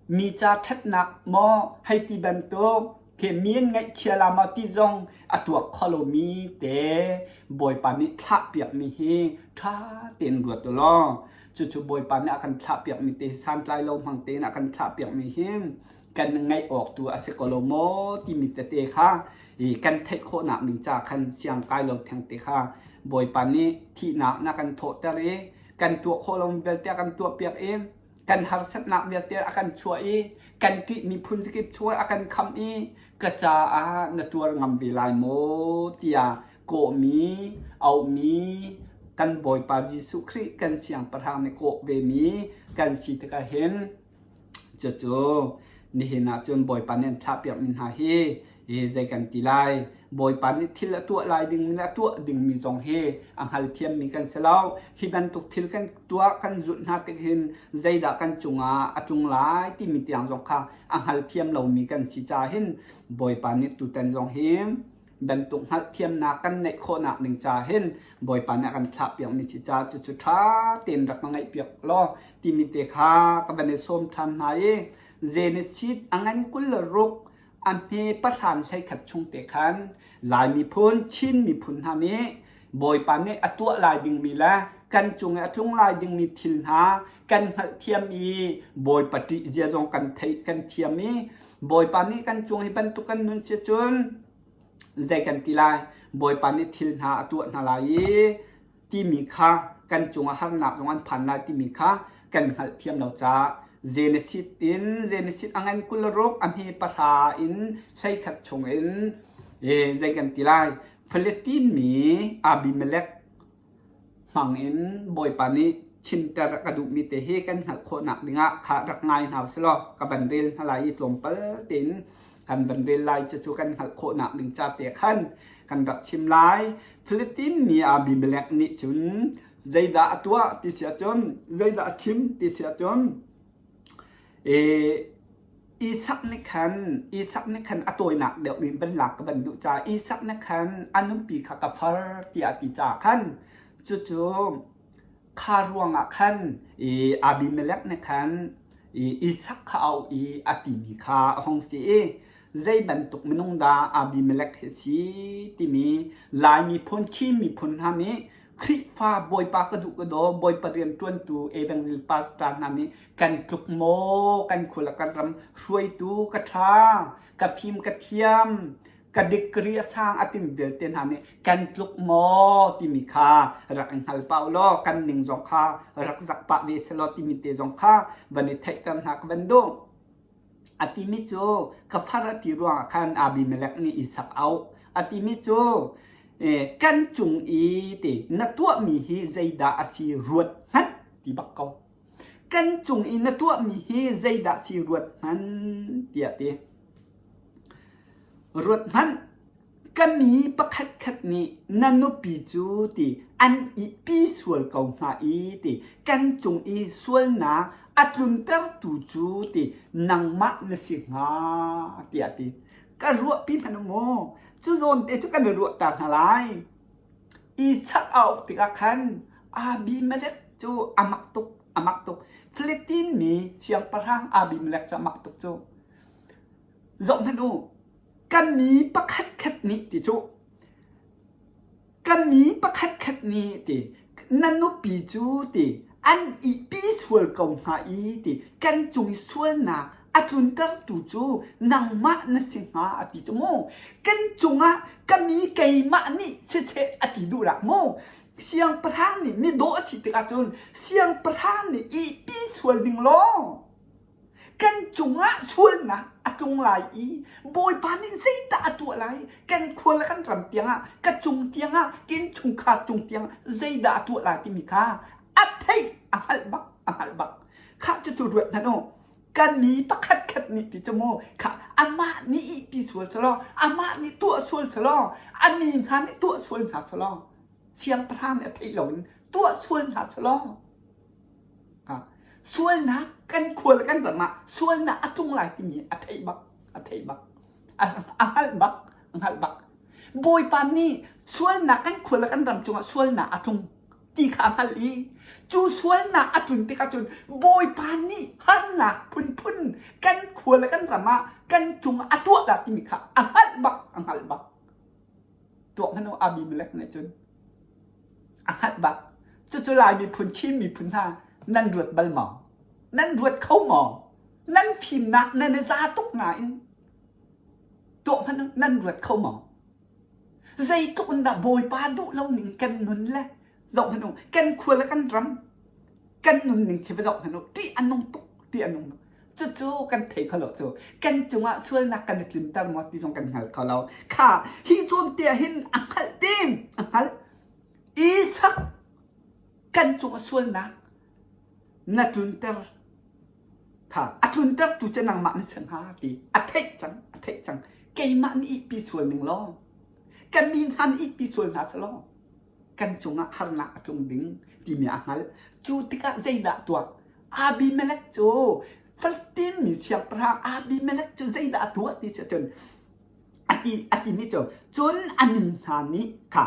mi ca ṭhatnak maw hei ti bantuk khi mi an ngaihchia la maw ti zong a tuak kho lomi te Bawipa nih thlahpiakmi hi ṭha tein ruat u law cucu Bawipa nih a kan thlahpiakmi te hi santlai lo hmang tein a kan thlahpiakmi hi kan ngaih awk tu a si ko lo maw timi tete kha i kan theih khawhnak ding ca khan siang kai lo theng te kha Bawipa nih thihnak na kan thawhter i kan tuah khawh lo vialte a kan tuahpiak i kan harsatnak vialte a kan chuah i kan ṭihmi phun zakip chuah a kan khamh i ka caah na tuar ngam ve lai maw tiah kawhmi auhmi kan Bawipa Jesuh Khrih kan siangpahrang nih kawh vemi kan si tikah hin cucu nihin ah cun Bawipa nih an thlahpiakmi hna hi i zei kan ti lai Bawipa nih thil a tuah lai dingmi le a tuah dingmi zong hi a hngalthiammi kan si lo hi bantuk thil kan tuah kan zulh hna tik hin zeidah kan cungah a tlung lai timi tiang zong kha a hngalthiam lomi kan si caah hin Bawipa nih tutan zong hi bantuk hngalhthiamnak kan neih khawhnak ding caah hin Bawipa nih a kan thlahpiakmi si caah cucu ṭha tein rak ka ngaihpiak law timi te kha ka van i sawm ṭhan hna i Genesis a ngan 26 a hme pahran 11 chung te khan Lai miphun, Chin miphun hna nih Bawipa nih a tuah lai dingmi le kan cung i a tlung lai dingmi thil hna kan hngalhthiam i Bawipa ṭih zia zong kan theih kan thiam i Bawipa nih kan cung hi bantuk kan nun si cun zei kan ti lai Bawipa nih thil hna a tuah hna lai i timi kha kan cungah harnak zong an phan lai timi kha kan hngalhthiam lo caah Genesis in Genesis a ngan 26 a hme pahra in 11 chung in zei kan ti lai Philistine mi Abimelech hmang in Bawipa nih chimter ka duhmi te hi kan hngalh khawhnak dingah kha rak ngai hna usih law ka van rel hna lai i tlawmpal tein kan van rel lai cucu kan hngalh khawhnak ding ca te khan kan rak chim lai. Philistine mi Abimelech nih cun zeidah a tuah ti si ahcun zeidah a chim ti si ahcun Isak nih khan Isak nih khan a tawinak deuh in van lak ka van duh caah Isak nih khan a nupi kha ka far tiah a ti caah khan cucu kha ruangah khan Abimelech nih khan Isak kha a auh i a timi kha a hung si i zei bantuk minung dah Abimelech hi a si timi Lai miphun Chin miphun hna nih Khrihfa Bawipa ka duh ka daw Bawipa rianṭuantu Evangel pastor hna nih kan tluk maw kan khua le kan ram hruaitu ka ṭha ka fim ka thiam ka degree a sang a tim vialte hna nih kan tluk maw timi kha rak in hngal pah law kan ning zong kha rak zak pah ve selaw timi te zong kha van i theihter hna ka van duh. A timi cu ka far a ti ruangah khan Abimelech nih Isak auh. A timi cu kan cung i ti na tuahmi hi zeidah a si ruat hmanh ti bak ko. Kan cung i na tuahmi hi zeidah si ruat hmanh tiah ti. Ruat hmanh, ka mi pakhatkhat nih na nupi cu ti an ihpi sual ko hnga i ti kan cung i sualnak a tluntertu cu ti nangmah na si hnga tiah a ti. Ka ruahpi hmanh u mu. Cu zawn te cu kan i ruah ta hna lai. Isak a uk tikah khan Abimelek cu a mak tuk, a mak tuk. Philistine mi siangpahrang Abimelek cu a mak tuk cu. Zohhmanh u, kan mi pakhatkhat nih ti cu kan mi pakhatkhat nih ti na nupi cu ti an ihpi sual ko hnga i ti kan cung i sualnak a tluntertu cu nangmah na si hnga a ti cu mu. Kan cungah ka mi keimah nih siseh a ti duh rak mu. Siangpahrang nih midawh a si tikah cun siangpahrang nih ihpi sual ding law kan cungah sualnak a tlung lai i Bawipa nih zeidah a tuah lai? Kan khua le kan ram tiangah, ka cung tiangah, ka innchungkhar cung tiangah zeidah a tuah lai timi kha a theih, a hngalh bak, a hngalh bak. Khah cucu ruat hmanh u. Kan mi pakhat khat nih ti cu mu, kha amah nih ihpi sual selaw, amah nih tuah sual selaw, a mi hna nih tuah sual hna selaw, siangpahrang nih a theih loin tuah sual hna selaw, Sualnak kan khua le kan ram ah sualnak a tlung lai timi a theih bak, a theih bak, a hngalh bak, a hngalh bak. Bawipa nih sualnak kan khua le kan ram cungah sualnak a tlung ti kha a hngalh i cu sualnak a tlun tikah cun Bawipa nih harnak phunphun kan khua le kan ram ah kan cungah a tuah dah timi kha a hngalh bak, a hngalh bak. Tuak hmanh u Abimelek nih cun a hngalh bak. Cucu Lai miphun, Chin miphun hna nan ruat bal maw? Nan ruat kho maw? Nan fimnak nan i za tuk nain tuah hmanh nan ruat kho maw? Zeitluk in dah Bawipa duh lo ning kan nun le zoh hmanh u kan khua le kan ram kan nunning khi va zoh hmanh u ṭih a nung tuk ṭih a nung tuk cucu kan thei kho lo cu kan cungah sualnak kan i tlunter maw ti zong kan hngal kho lo kha hi zawn te ah hin a hngalh tim a hngalh Isak kan cungah sualnak na tlunter kha a tluntertu cu nangmah na si hnga ti a theih cang a theih cang keimah nih ihpi sual ning law kan mi hna nih ihpi sual hna selaw kan cungah harnak a tlung ding timi a hngalh. Cu tikah zeidah tuah? Abimelek cu Palestine mi siangpahrang Abimelek cu zeidah a tuah ti si ahcun a ti a timi cu cun a mi hna nih kha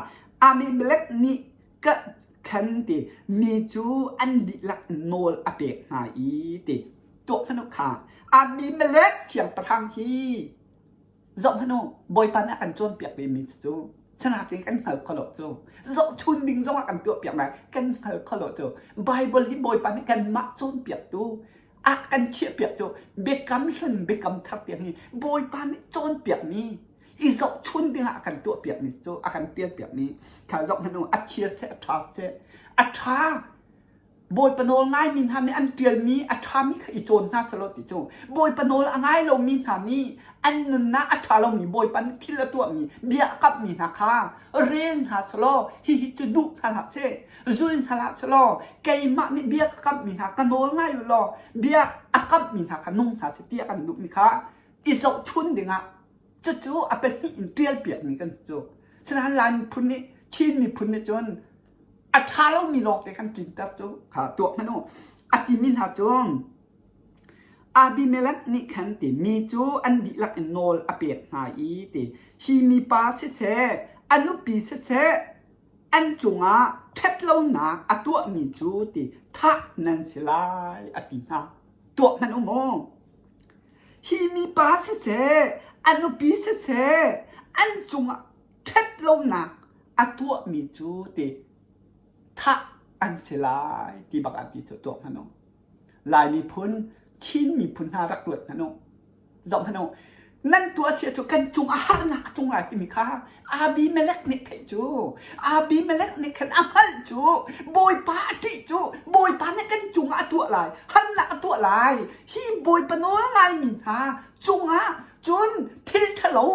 Abimelek nih ka khan ti mi cu an dihlak nawl a pek hna i ti tuah khan kha Abimelek siangpahrang hi Zohhmanh u, Bawipa nih a kan cawnpiak vemi cu sinain kan hngal kho lo cu. Zohchun ding zongah kan tuahpiak lai, kan hngal kho lo cu. Bible hi Bawipa nih kanmah cawnpiaktu a kan chiahpiak cu biakam hlun biakam thar tiang hi Bawipa nih cawnpiakmi i zohchun dingah a kan tuahpiakmi cu a kan pialpiakmi kha zohhmanh u, a chia seh a ṭha seh a ṭha Bawipa nawl ngaimi hna nih an ṭialmi a ṭhami kha i cawn hna selaw ti cu Bawipa nawl a ngai lomi hna nih an nunnak a ṭha lomi Bawipa nih thil a tuahmi bia a kamhmi hna kha rel hna selaw hihi cu duh hna hlah seh zul hna hlah selaw keimah nih bia ka kamhmi hna ka nawl ngai u law bia a kamhmi hna kha nung hna seh ti a kan duhmi kha i zohchun dingah cucu a pahnih in ṭialpiakmi kan si cu. Sinain Lai miphun nih Chin miphun nih cun a ṭha lomi lawngte kan tlinter cu kha tuah hmanh u. A timi hna cu Abimelek nih khan ti mi cu an dihlak in nawl a pek hna i ti hi mipa siseh a nupi siseh an cungah ṭhatlonak a tuahmi cu ti thah nan si lai a ti hna. Tuah hmanh u mu. Hi mipa siseh a nupi siseh an cungah ṭhatlonak a tuahmi cu ti thah an si lai ti bak ah ti cu tuah hmanh u. Lai miphun, Chin miphun hna rak ruat hmanh u. Zoh hmanh u. Nan tuah si cu kan cung a harnak a tlung lai timi kha Abimelek nih theih cu Abimelek nih khan a hngalh cu Bawipa a ṭih cu Bawipa nih kan cungah a tuah lai harnak a tuah lai hi Bawipa nawl ngaimi hna cungah cun thil ṭhalo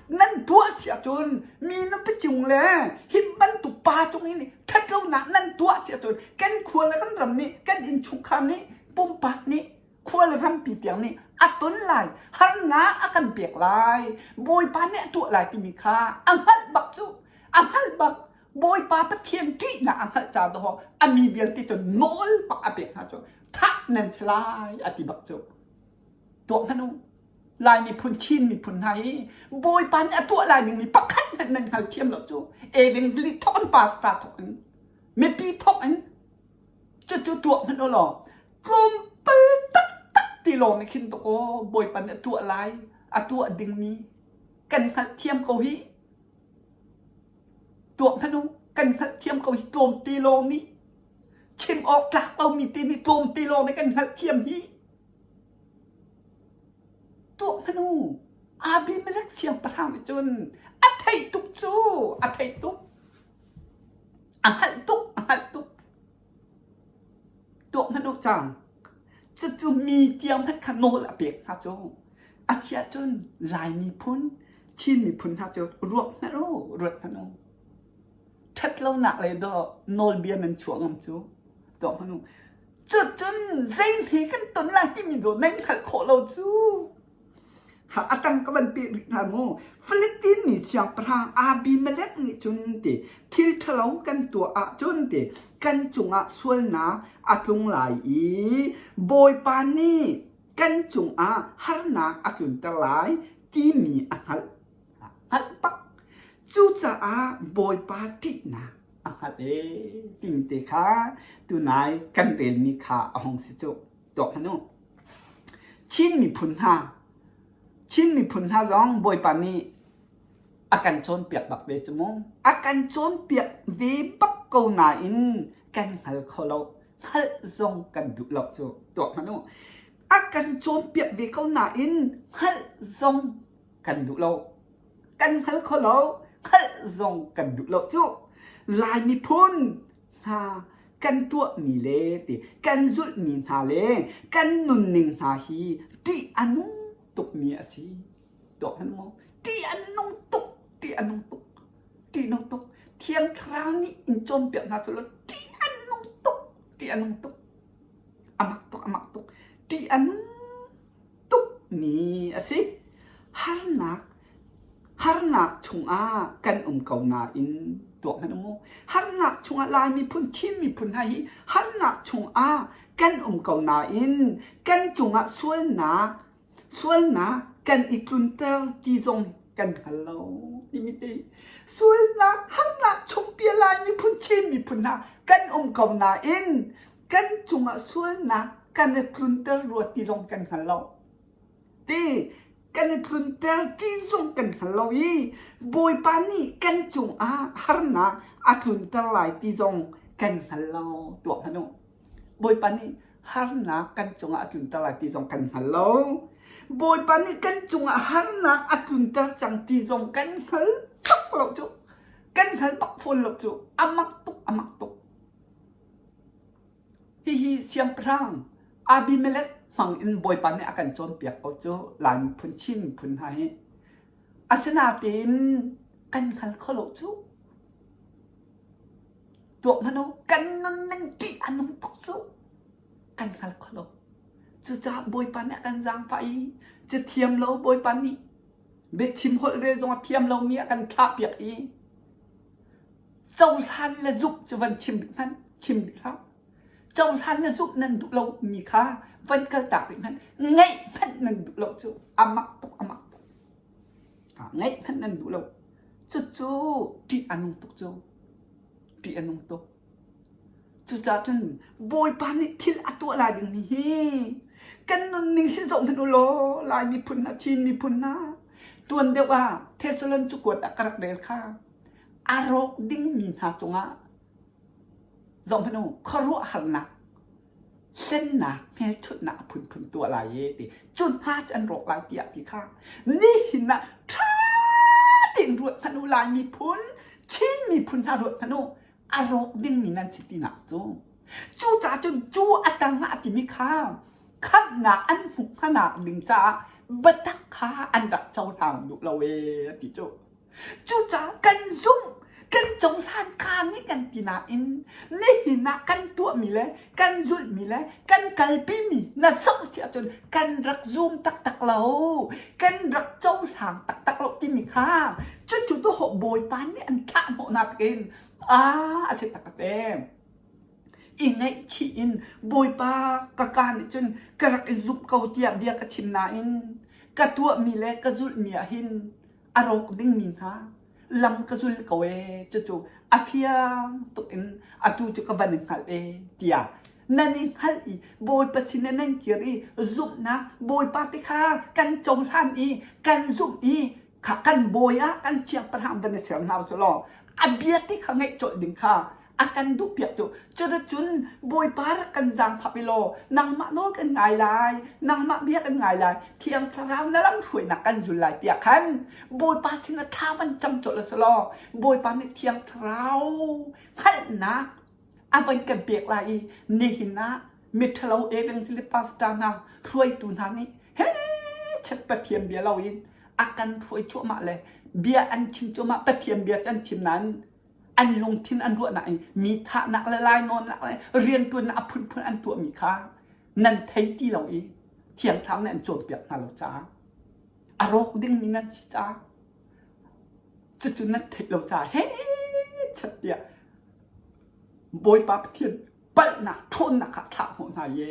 Nan tuah si ahcun mi nupi cung le hi bantuk pa cung in ṭhatlonak nan tuah si ahcun kan khua le kan ram nih kan innchungkhar nih pumpak nih khua le rampi tiang nih A ton lai, harnak a kan pek lai, Bawipa nih a tuah lai timi kha a hngalh bak cu. A hngalh bak. Bawipa Pathian ṭihnak a hngalh ca dawh a mi vialte cu nawl bak a pek hna cu thah nan si lai a ti bak cu. Tuah hmanh u. Lai miphun Chin miphun hna hi Bawipa nih a tuah lai dingmi pakhat hmanh nan hngal thiam lo cu. Evangelist thawk in pastor thawk in mipi thawk in cucu tuah hmanh u law tlawmpal taktak ti lawng nih khin dawkaw Bawipa nih a tuah lai a tuah dingmi kan hngalh thiam ko hi. Tuah hmanh u, kan hngalhthiam ko hi tlawmte lawng nih chim awk tlak lomi te nih tlawmte lawng nih kan hngalhthiam hi. Tuah hmanh u, Abimelek siangpahrang nih cun a theih tuk cu, a theih tuk. A hngalh tuk, a hngalh tuk. Tuah hmanh u cang. Cucu mi tiang hmanh kha nawl a pek hna cu. Asiahcun Lai miphun, Chin miphun hna cu ruat hmanh u, ruat hmanh u. Ṭhatlonak le dawh nawlbia nan chuah ngam cu tuah hmanh u. Cucun zeihme kan ton lai timi dawh nan hngalh khawh lo cu. A tang ka van peh rih hna mu. Philippine mi siangpahrang Abimelech nih cun ti thil ṭhalo kan tuah ahcun ti kan cungah sualnak a tlung lai i Bawipa nih kan cungah harnak a tlunter lai timi a hngalh. Hngalh bak. Cucaah Bawipa ṭihnak a hngalh ee timi te kha tunai kan relmi kha a hung si cu. Tuak hmanh u. Chin miphun hna Chin miphun hna zong Bawipa nih a kan cawnpiak bak ve cu mu. A kan cawnpiak ve bak ko nain kan hngal kho lo. Hngalh zong kan duh lo cu. Tuak hmanh u. A kan cawnpiak ve ko nain hngalh zong kan duh lo. Kan hngal kho lo. Hngalh zong kan duh lo cu. Lai miphun hna kan tuahmi le ti kan zulhmi hna le kan nunning hna hi ṭih a nung tukmi a si. Tuak hmanh maw? Ṭih a nung tuk, ṭih a nung tuk, ṭih nung tuk. Thiang Thlarau nih in cawnpiak hna selaw ṭih a nung tuk, ṭih a nung tuk. A mak tuk, a mak tuk. Ṭih a nung tukmi a si. Harnak harnak chungah kan um ko nain tuak hmanh mu. Harnak chungah Lai miphun, Chin miphun hna hi harnak chungah kan um ko nain kan cungah sualnak sualnak kan i tlunter ti zong kan hngal lo timi te sualnak harnak chung pia Lai miphun, Chin miphun hna kan um ko nain kan cungah sualnak kan i tlunter rua ti zong kan hngal lo. Ti kan i tlunter ti zong kan hngal lo i Bawipa nih kan cungah harnak a tlunter lai ti zong kan hngal lo. Tuak hmanh u. Bawipa nih harnak kan cungah a tlunter lai ti zong kan hngal lo. Bawipa nih kan cungah harnak a tlunter cang ti zong kan hngal bak lo cu. Kan hngal bak fawn lo cu. A mak tuk, a mak tuk. Hihi siangpahrang Abimelech hmang in Bawipa nih a kan cawnpiak ko cu Lai miphun Chin miphun hna hi. Asinain kan hngal kho lo cu. Tuak hmanh u, kan nunning ṭih a nung tuk cu. Kan hngal kho lo. Cucaah Bawipa nih a kan zaangfah i cathiam lo Bawipa nih biachim holh rel zong a thiam lomi a kan thlahpiak i Cohlan le zumh cu van chim rih hmanh, chim rih hlah. Cohlan le zumh nan duh lomi kha van kaltak rih hmanh, ngaih hmanh nan duh lo cu a mak tuk, a mak tuk. Ngaih hmanh nan duh lo. Cucu ṭih a nung tuk cu. Ṭih a nung tuk. Cucaah cun Bawipa nih thil a tuah lai dingmi hi kan nunning hi zoh hmanh u law Lai miphun hna, Chin miphun hna tuan deuh ah Thessalon cakuat ah ka rak rel kha a rawk dingmi hna cungah zohhmanh u khuaruahharnak hlennak hmelchunhnak a phunphun tuah lai i ti cu hna cu an rawk lai tiah ti kha nihin ah ṭha tein ruat hmanh u Lai miphun Chin miphun hna ruat hmanh u a rawk dingmi nan si tinak cu cucaah cun cu a tang ah a timi kha khamhnak an hmuh hmanak ding caah biatak kha an rak cohlang duh lo ee ti cu Cucaah kan zumh. Kan cohlan ka nih kan ti nain nihin ah kan tuahmi le kan zulhmi le kan kalpimi na zoh si ahcun kan rak zum taktak lo. Kan rak cohlang taktak lo timi kha cucu tu Bawipa nih an thlah hnawhnak in ah a si taktak ee. I ngaihchih in Bawipa ka ka nih cun ka rak i zumh ko tiah bia ka chim nain ka tuahmi le ka zulhmi ah hin a rawk dingmi hna lam ka zul ko ee cucu a fiang tuk in atu cu ka van i hngalh ee tiah nan i hngalh i Bawipa sin ah nan kir i zumhnak Bawipa te kha kan cohlan i kan zumh i kha kan bawi ah kan siangpahrang van i ser hna usih law a bia te kha ngaih colh ding kha a kan duhpiak cu cuticun Bawipa rak kan zaangfah i law nangmah nawl kan ngai lai nangmah bia kan ngai lai Thiang Thlarau na lam hruainak kan zul lai tiah khan Bawipa sin ah thla van cam colh a si law Bawipa nih Thiang Thlarau hngalhnak a van kan pek lai i nihin ah miṭhalo evangelist pastor hna hruaitu hna nih he chet Pathian bia loin a kan hruai cuahmah le bia an chim cuahmah Pathian bia cu an chim nain an lungthin an ruahnak i mi thahnak le lainawnnak le rianṭuannak a phunphun an tuahmi kha nan thei ti lo i Thiang Thlarau nih an cawnpiak hna lo caah a rawk dingmi nan si caah cucu nan theih lo caah he chat tiah Bawipa Pathian palhnak ṭhawnnak kha thlah hnawh hna i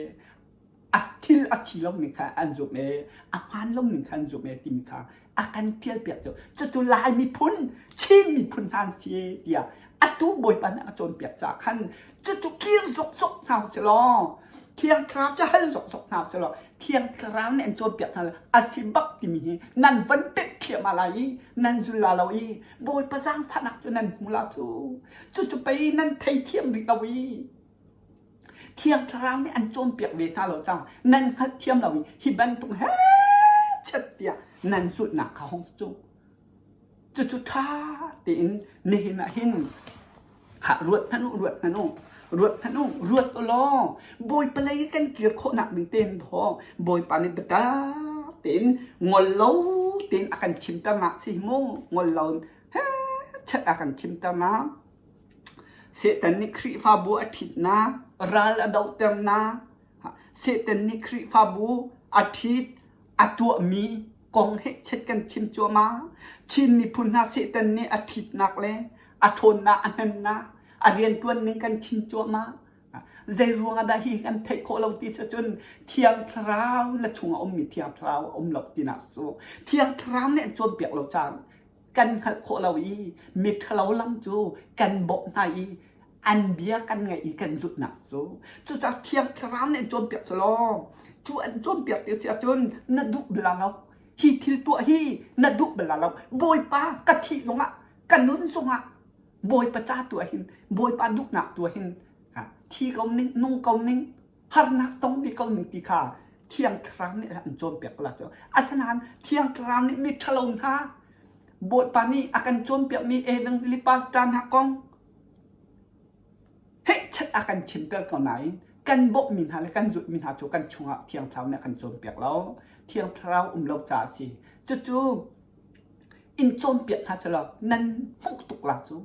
a thil a si lo ning kha an zumh i a hmaan lo ning kha an zumh i timi kha a kan ṭialpiak cu cucu Lai miphun Chin miphun hna an si tiah atu Bawipa nih a cawnpiak caah khan cucu kir zokzok hna usih law Thiang Thlarau cu hal zokzok hna usih law Thiang Thlarau nih an cawnpiak hna a si bak timi hi nan van pemh thliahmah lai i nan zul la lo i Bawipa zaangfahnak cu nan hmu la cu cucu pei nan theithiam rih lo i Thiang Thlarau nih an cawnpiak ve hna lo cang. Nan hngalhthiam lo i hi bantuk he chet tiah nan zulhnak kha hong cu. Cucu ṭha tein nihin ah hin ruat hmanh u, ruat hmanh u, ruat hmanh u, ruat u law Bawipa lei kan kir khawhnak ding tein thaw Bawipa nih biatak tein ngol lo tein a kan chimternak si hi mu ngol lo he chet a kan chimternak. Satan nih Khrihfabu a ṭhitnak, ral a dohternak, Satan nih Khrihfabu a ṭhit, a tuahmi kong hehchet kan chim cuahmah. Chin miphun hna Satan nih a ṭhitnak le a ṭhawnnak, a hnemnak, a rianṭuan ning kan chim cuahmah. Zei ruang ah dah hi kan theih khawh lo ti si cun Thiang Thlarau na chungah a ummi Thiang Thlarau a um lo tinak cu Thiang Thlarau nih an cawnpiak lo caan kan hngalh khawh lo i miṭhalo lam cu kan bawmh hna i an bia kan ngaih i kan zulhnak cu cucaah Thiang Thlarau nih an cawnpiak cu law cu an cawnpiak ti si ahcun na duh bal lo hi thil tuah hi na duh bal lo Bawipa ka thih zongah ka nun zongah Bawipa ca tu ah hin Bawipa duhnak tu ah hin thi ko ning nung ko ning harnak tong ve ko ning ti kha Thiang Thlarau nih an cawnpiak la cu. Asinain Thiang Thlarau nih mi ṭhalo hna Bawipa nih a kan cawnpiakmi evangelist pastor hna kong hehchat a kan chimter ko nain kan bawmhmi hna le kan zulhmi hna cu kan chungah Thiang Thlarau nih a kan cawnpiak lo. Thiang Thlarau um lo caah a si. Cucu in cawnpiak hna cu lo nan hmuh tuk la cu.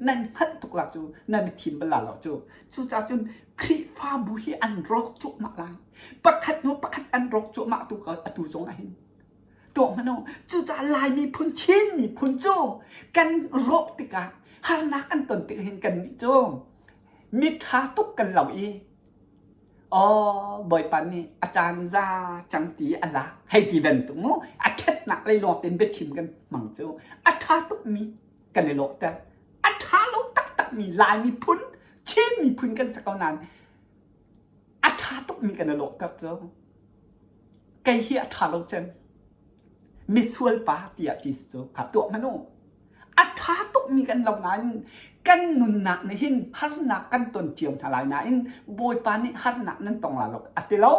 Nan hngalh tuk la cu nan i thim bal la lo cu. Cucaah cun Khrihfabu hi an rawk cuahmah lai. Pakhat hnu pakhat an rawk cuahmah tu atu zong ah hin. Tuah hmanh u. Cucaah Lai miphun, Chin miphun cu kan rawh tikah harnak kan ton tik hin kan nih cu miṭha tuk kan lo i Aw Bawipa nih a caan za cang ti a lak hei ti bantuk mu a ṭhatnak lei lawng tein biachim kan hmang cu a ṭha tukmi kan i lawhter. A ṭha lo taktakmi Lai miphun, Chin miphun kan si ko nain a ṭha tukmi kan i lawhter cu. Kei hi a ṭha lo cem. Misual pa tiah ti si cu kha tuah hmanh u. A ṭha tukmi kan lo nain kan nunnak nih hin harnak kan ton cio hna lai nain Bawipa nih harnak nan tong lai lo a ti lo.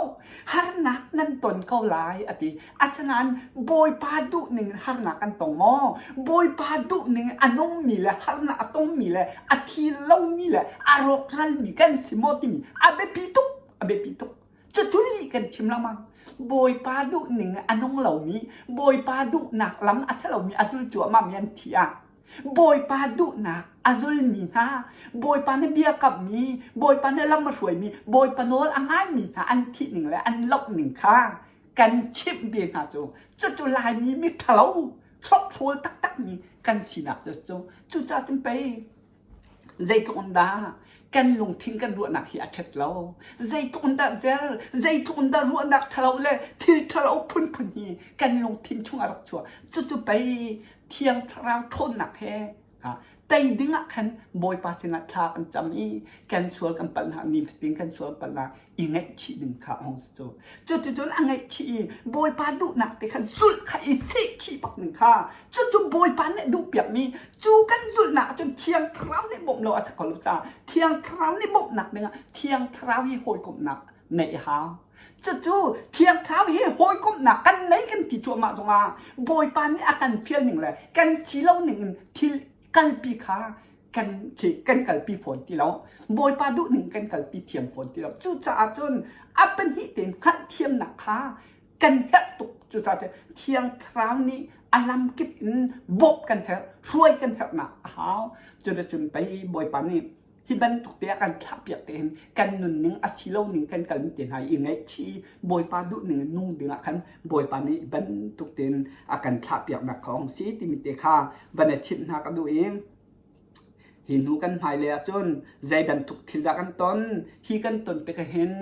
Harnak nan ton ko lai a ti. Asinain Bawipa duh ning in harnak kan tong maw? Bawipa duh ning in a nungmi le harnak a tongmi le a thi lomi le a rawkralmi kan si maw timi a biapi tuk, a biapi tuk. Cucu lih kan chim lengmang. Bawipa duh ning a nung lomi, Bawipa duhnak lam a si lomi a zul cuahmahmi an thi ah. Bawipa duhnak a zulmi hna, Bawipa nih bia kamhmi, Bawipa nih lam a hruaimi, Bawipa nawl a ngaimi hna an thih ning le an loh ning kha kan chimh ve hna cu cucu Laimi miṭhalo hrokhrawl taktakmi kan sinak cu cu cucaah cun pei zeitluk in dah kan lungthin kan ruahnak hi a ṭhat lo zeitluk in dah zer zeitluk in dah ruahnak ṭhalo le thil ṭhalo phunphun hi kan lungthin chung a rak chuah cucu pei Thiang Thlarau ṭhawnnak he tei ding ah khan Bawipa sinah thla kan cam i kan sual kan palhnak nifatin kan sual palhnak i ngaihchih ding kha a hung si cu. Cuticun a ngaihchih i Bawipa duhnak te kha zulh kha i sehchih bak ning kha cucu Bawipa nih duhpiakmi cu kan zulhnak ahcun Thiang Thlarau nih bawmh lo a si kho lo caah Thiang Thlarau nih bawmhnak dingah Thiang Thlarau hi hawikomhnak neih a hau. Cucu Thiang Thlarau hi hawikomhnak kan nei kan ti cuahmah zongah Bawipa nih a kan fial ning le kan si lo ning in thil kalpi kha kan khi kan kalpi fawn ti lo. Bawipa duh ning kan kalpi thiam fawn ti lo. Cucaah cun a pahnih tein hngalhthiamnak kha kan herh tuk. Cucaah cun Thiang Thlarau nih a lamkip in bawmh kan herh, hruai kan herhnak a hau. Cuticun pei Bawipa nih hi bantuk te a kan thlahpiak te hin kan nunning a si lo ning kan kal te hna i ngaihchih Bawipa duh ning in nung ding ah khan Bawipa nih bantuk tein a kan thlahpiak nak kong si timi te kha van i chimh hna ka duh i hi hnu kan hmailei ahcun zei bantuk thil dah kan ton hi kan ton tik hin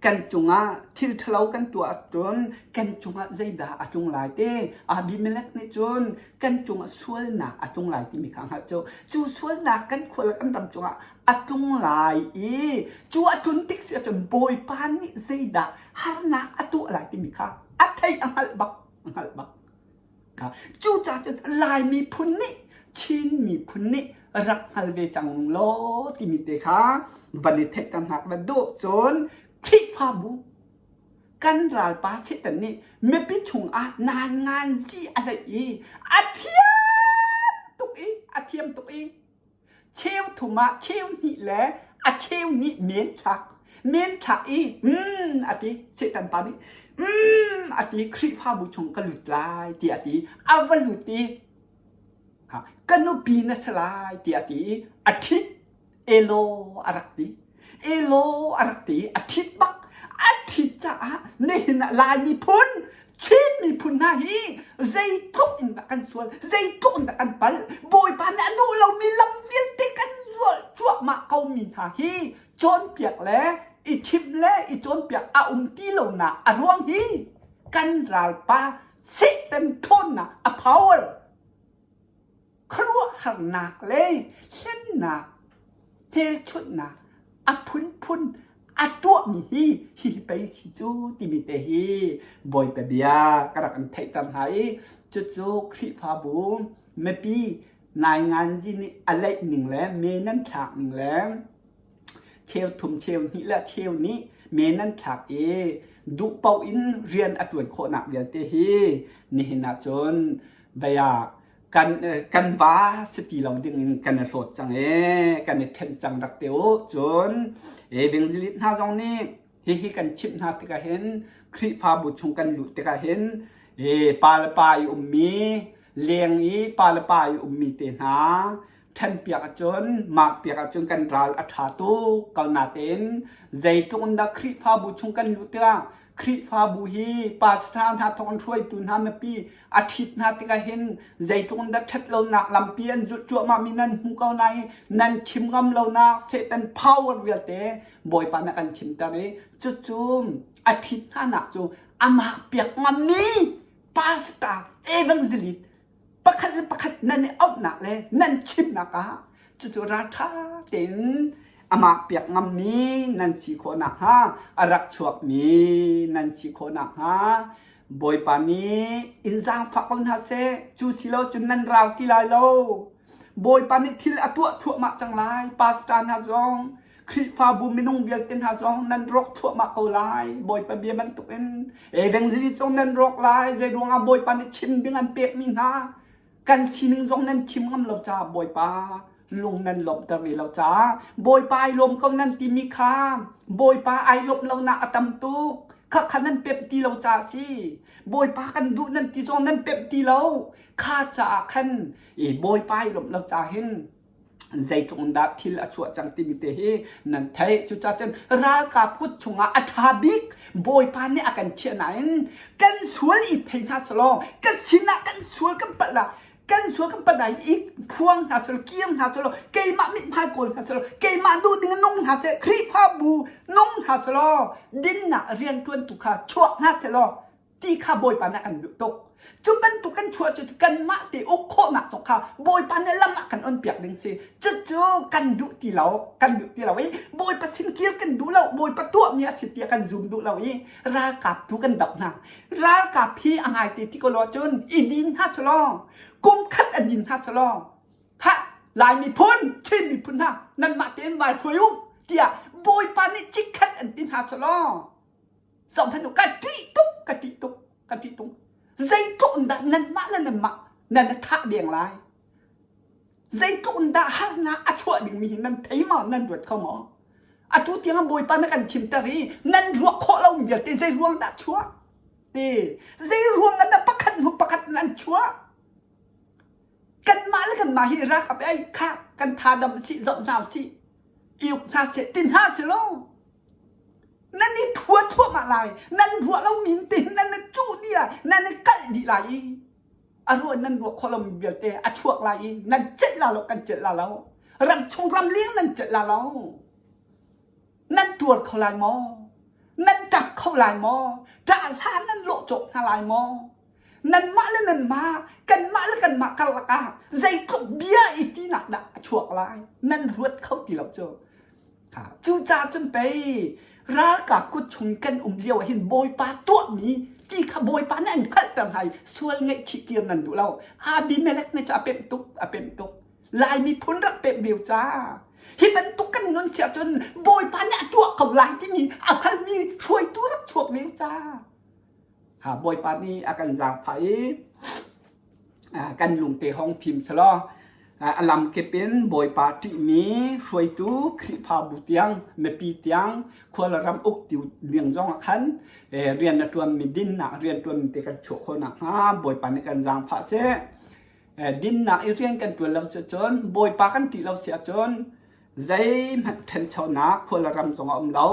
kan cungah thil ṭhalo kan tuah ahcun kan cungah zeidah a tlung lai te Abimelech nih cun kan cungah sualnak a tlung lai timi kha hngalh cu cu sualnak kan khua le kan ram cungah a tlung lai i cu a tlun tik si ahcun Bawipa nih zeidah harnak a tuah lai timi kha a theih a hngalh bak a hngalh bak Cucaah cun Lai miphun nih Chin miphun nih rak hngal ve cang law timi te kha van i theihter hna ka van duh. Cun Khrihfabu kan ralpa Satan nih mipi chungah ngan zi a hleih i a thiam tuk i a thiam tuk i Cheu thum ah cheu hnih le a cheu nih men thlak. Men thlak i mm a ti. Satan pa nih mm a ti Khrihfabu chung ka lut lai tiah a ti. A va lut i ka nupi na si lai tiah a ti i a ṭhit. Elo a rak ti. Elo a rak ti i a ṭhit bak. A ṭhit caah nihin ah Lai miphun Chin miphun hna hi zeitluk in dah kan sual, zeitluk in dah kan palh, Bawipa nih a duh lomi lam vialte kan zual cuahmah komi hna hi cawnpiak le i chimh le i cawnpiak a um ti lonak a ruang hi kan ralpa Satan ṭhawnnak a power khuaruahharnak le hlennak hmelchunhnak a phunphun a tuahmi hi hihi pei si cu timi te hi Bawipa bia ka rak in theihter hna i cucu Khrihfabu mipi nainganzi nih a leih ning le me nan thlak ning le cheu thum cheu hnih le cheu nih me nan thlak i duh paoh in rian a ṭuan khawhnak vialte hi nihin ah cun vei ah kan kan va si ti lo ding in kan i hlawt cang e kan i ṭhen cang rak te u cun evangelist hna zong nih hihi kan chimh hna tikah hin Khrihfabu chung kan luh tikah hin e pa le pa i ummi leng i pa le pa i ummi te hna ṭhenpiak ahcun makpiak ahcun kan ral a ṭha tuk ko natein zeitluk in dah Khrihfabu chung kan luh tikah Khrihfabu hi pastor hna thawk in hruaitu hna mipi a ṭhit hna tikah hin zeitluk in dah ṭhat lonak lampi an zulh cuahmah mi nan hmu ko nain nan chim ngam lonak Satan power vialte Bawipa nih a kan chimter i cucu a ṭhit hnanak cu a makpiak ngammi pastor evangelist pakhat le pakhat nan i auhnak le nan chimnak ah cucu ralṭha tein amah piak ngammi nan si khawh nakhnga a rak chuakmi nan si khawh nakhnga Bawipa nih in zaangfah ko hna seh cu si lo cun nan rau ti lai lo Bawipa nih thil a tuah thluahmah cang lai pastor hna zong Khrihfabu minung vialte hna zong nan rawk thluahmah ko lai. Bawipa bia bantukin evangelist zong nan rawk lai. Zei ruangah Bawipa nih chim ding an pekmi hna kan sining zong nan chim ngam lo caah Bawipa lung nan lawmhter ve lo caah Bawipa ai lawm ko nan timi kha Bawipa ai lawmh lonak a tam tuk. Khakha nan pemh ti lo caah a si. Bawipa kan duh nan ti zong nan pemh ti lo. Kha caah khan i Bawipa i lawmh lo caah hin zeitluk in dah thil a chuah cang timi te hi nan theih. Cucaah cun ralkap kut chungah a ṭha bik Bawipa nih a kan chiah nain kan sual i thei hna selaw kan sinah kan sual kan palh ah kan sual kan palh ah i phuang hna selaw kir hna selaw keimah mithmai kawl hna selaw keimah duh ding in nung hna seh Khrihfabu nung hna selaw dinnak rianṭuantu kha chuak hna selaw ti kha Bawipa nih a kan duh tuk. Cu bantuk kan chuah cu kanmah te uk khawhnak zong kha Bawipa nih lam ah kan on piak ding si. Cucu kan duh ti lo, kan duh ti lo i Bawipa sin kir kan duh lo, Bawipa tuahmi a si tiah kan zum duh lo i ralkap tu kan doh hna. Ralkap hi a ngai te ti ko lo cun i din hna selaw, kum khat an din hna selaw, ha Lai miphun, Chin miphun hna nanmah tein vai hruai u tiah Bawipa nih chikkhat an ti hna selaw, Zohhmanh u, ka ṭih tuk, ka ṭih tuk, ka ṭih tuk. Zeitluk in dah nanmah le nanmah nan i thah deng lai? Zeitluk in dah harnak a chuah dingmi hi nan thei maw, nan ruat kho maw? Atu tiang Bawipa na kan thimter i nan ruah khawh lomi vialte zei ruang dah chuah? Ti zei ruang ah dah pakhat hnu pakhat in an chuah? Kanmah le kanmah hi ralkap ai kha kan tha dam sih zoh hna usih i uk hna seh ti hna si lo. Nan i thua thluahmah lai. Nan ruah lomi in te nan i cuh dih lai. Nan i kalh dih lai i a ruah nan ruah khawh lomi vialte a chuak lai i nan celh la lo kan celh la lo. Ram chung ram leng nan celh la lo. Nan tuar kho lai maw? Nan ṭap kho lai maw? Ṭah hla nan lawh cawk hna lai maw? Nanmah le nanmah, kanmah le kanmah karlak ah zeitluk bia i tinak dah a chuak lai? Nan ruat kho ti lo cu. Cucaah cun pei ralkap kut chung kan um lio ah hin Bawipa tuahmi ti kha Bawipa nih an hngalhter hna i sual ngaihchih tir nan duh lo. Abimelek nih cu a pemh tuk, a pemh tuk. Lai miphun rak pemh ve ca. Hi bantuk kan nun siah cun Bawipa nih a tuah ko lai timi a hngalmi hruaitu rak chuak ve ca. Ha Bawipa nih a kan zaangfah i kan lungte hong fim selaw a lamkip in Bawipa ṭihmi hruaitu Khrihfabu tiang mipi tiang khua le ram uktu ding zong ah khan rian a ṭuanmi dinnak rian ṭuanmi te kan chuah khawh nakhnga Bawipa nih kan zaangfah seh. Dinnak i rian kan ṭuan lo si ahcun Bawipa kan ṭih lo si ahcun zeihmanh ṭhanchonak khua le ram zong a um lo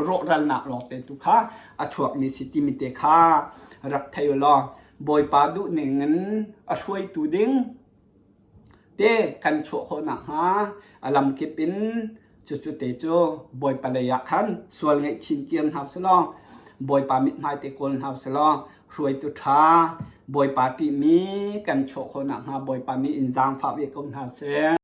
rawhralnak lawngte tu kha a chuakmi si timi te kha rak thei u law Bawipa duhning in a hruaitu ding te kan chuah khawh nakhnga a lamkip in cucu te cu Bawipa lei ah khan sual ngeih chin kir hna usih law Bawipa mithmai te kawl hna usih law hruaitu ṭha Bawipa ṭihmi kan chuah khawh nakhnga Bawipa nih in zaangfah ve ko hna seh.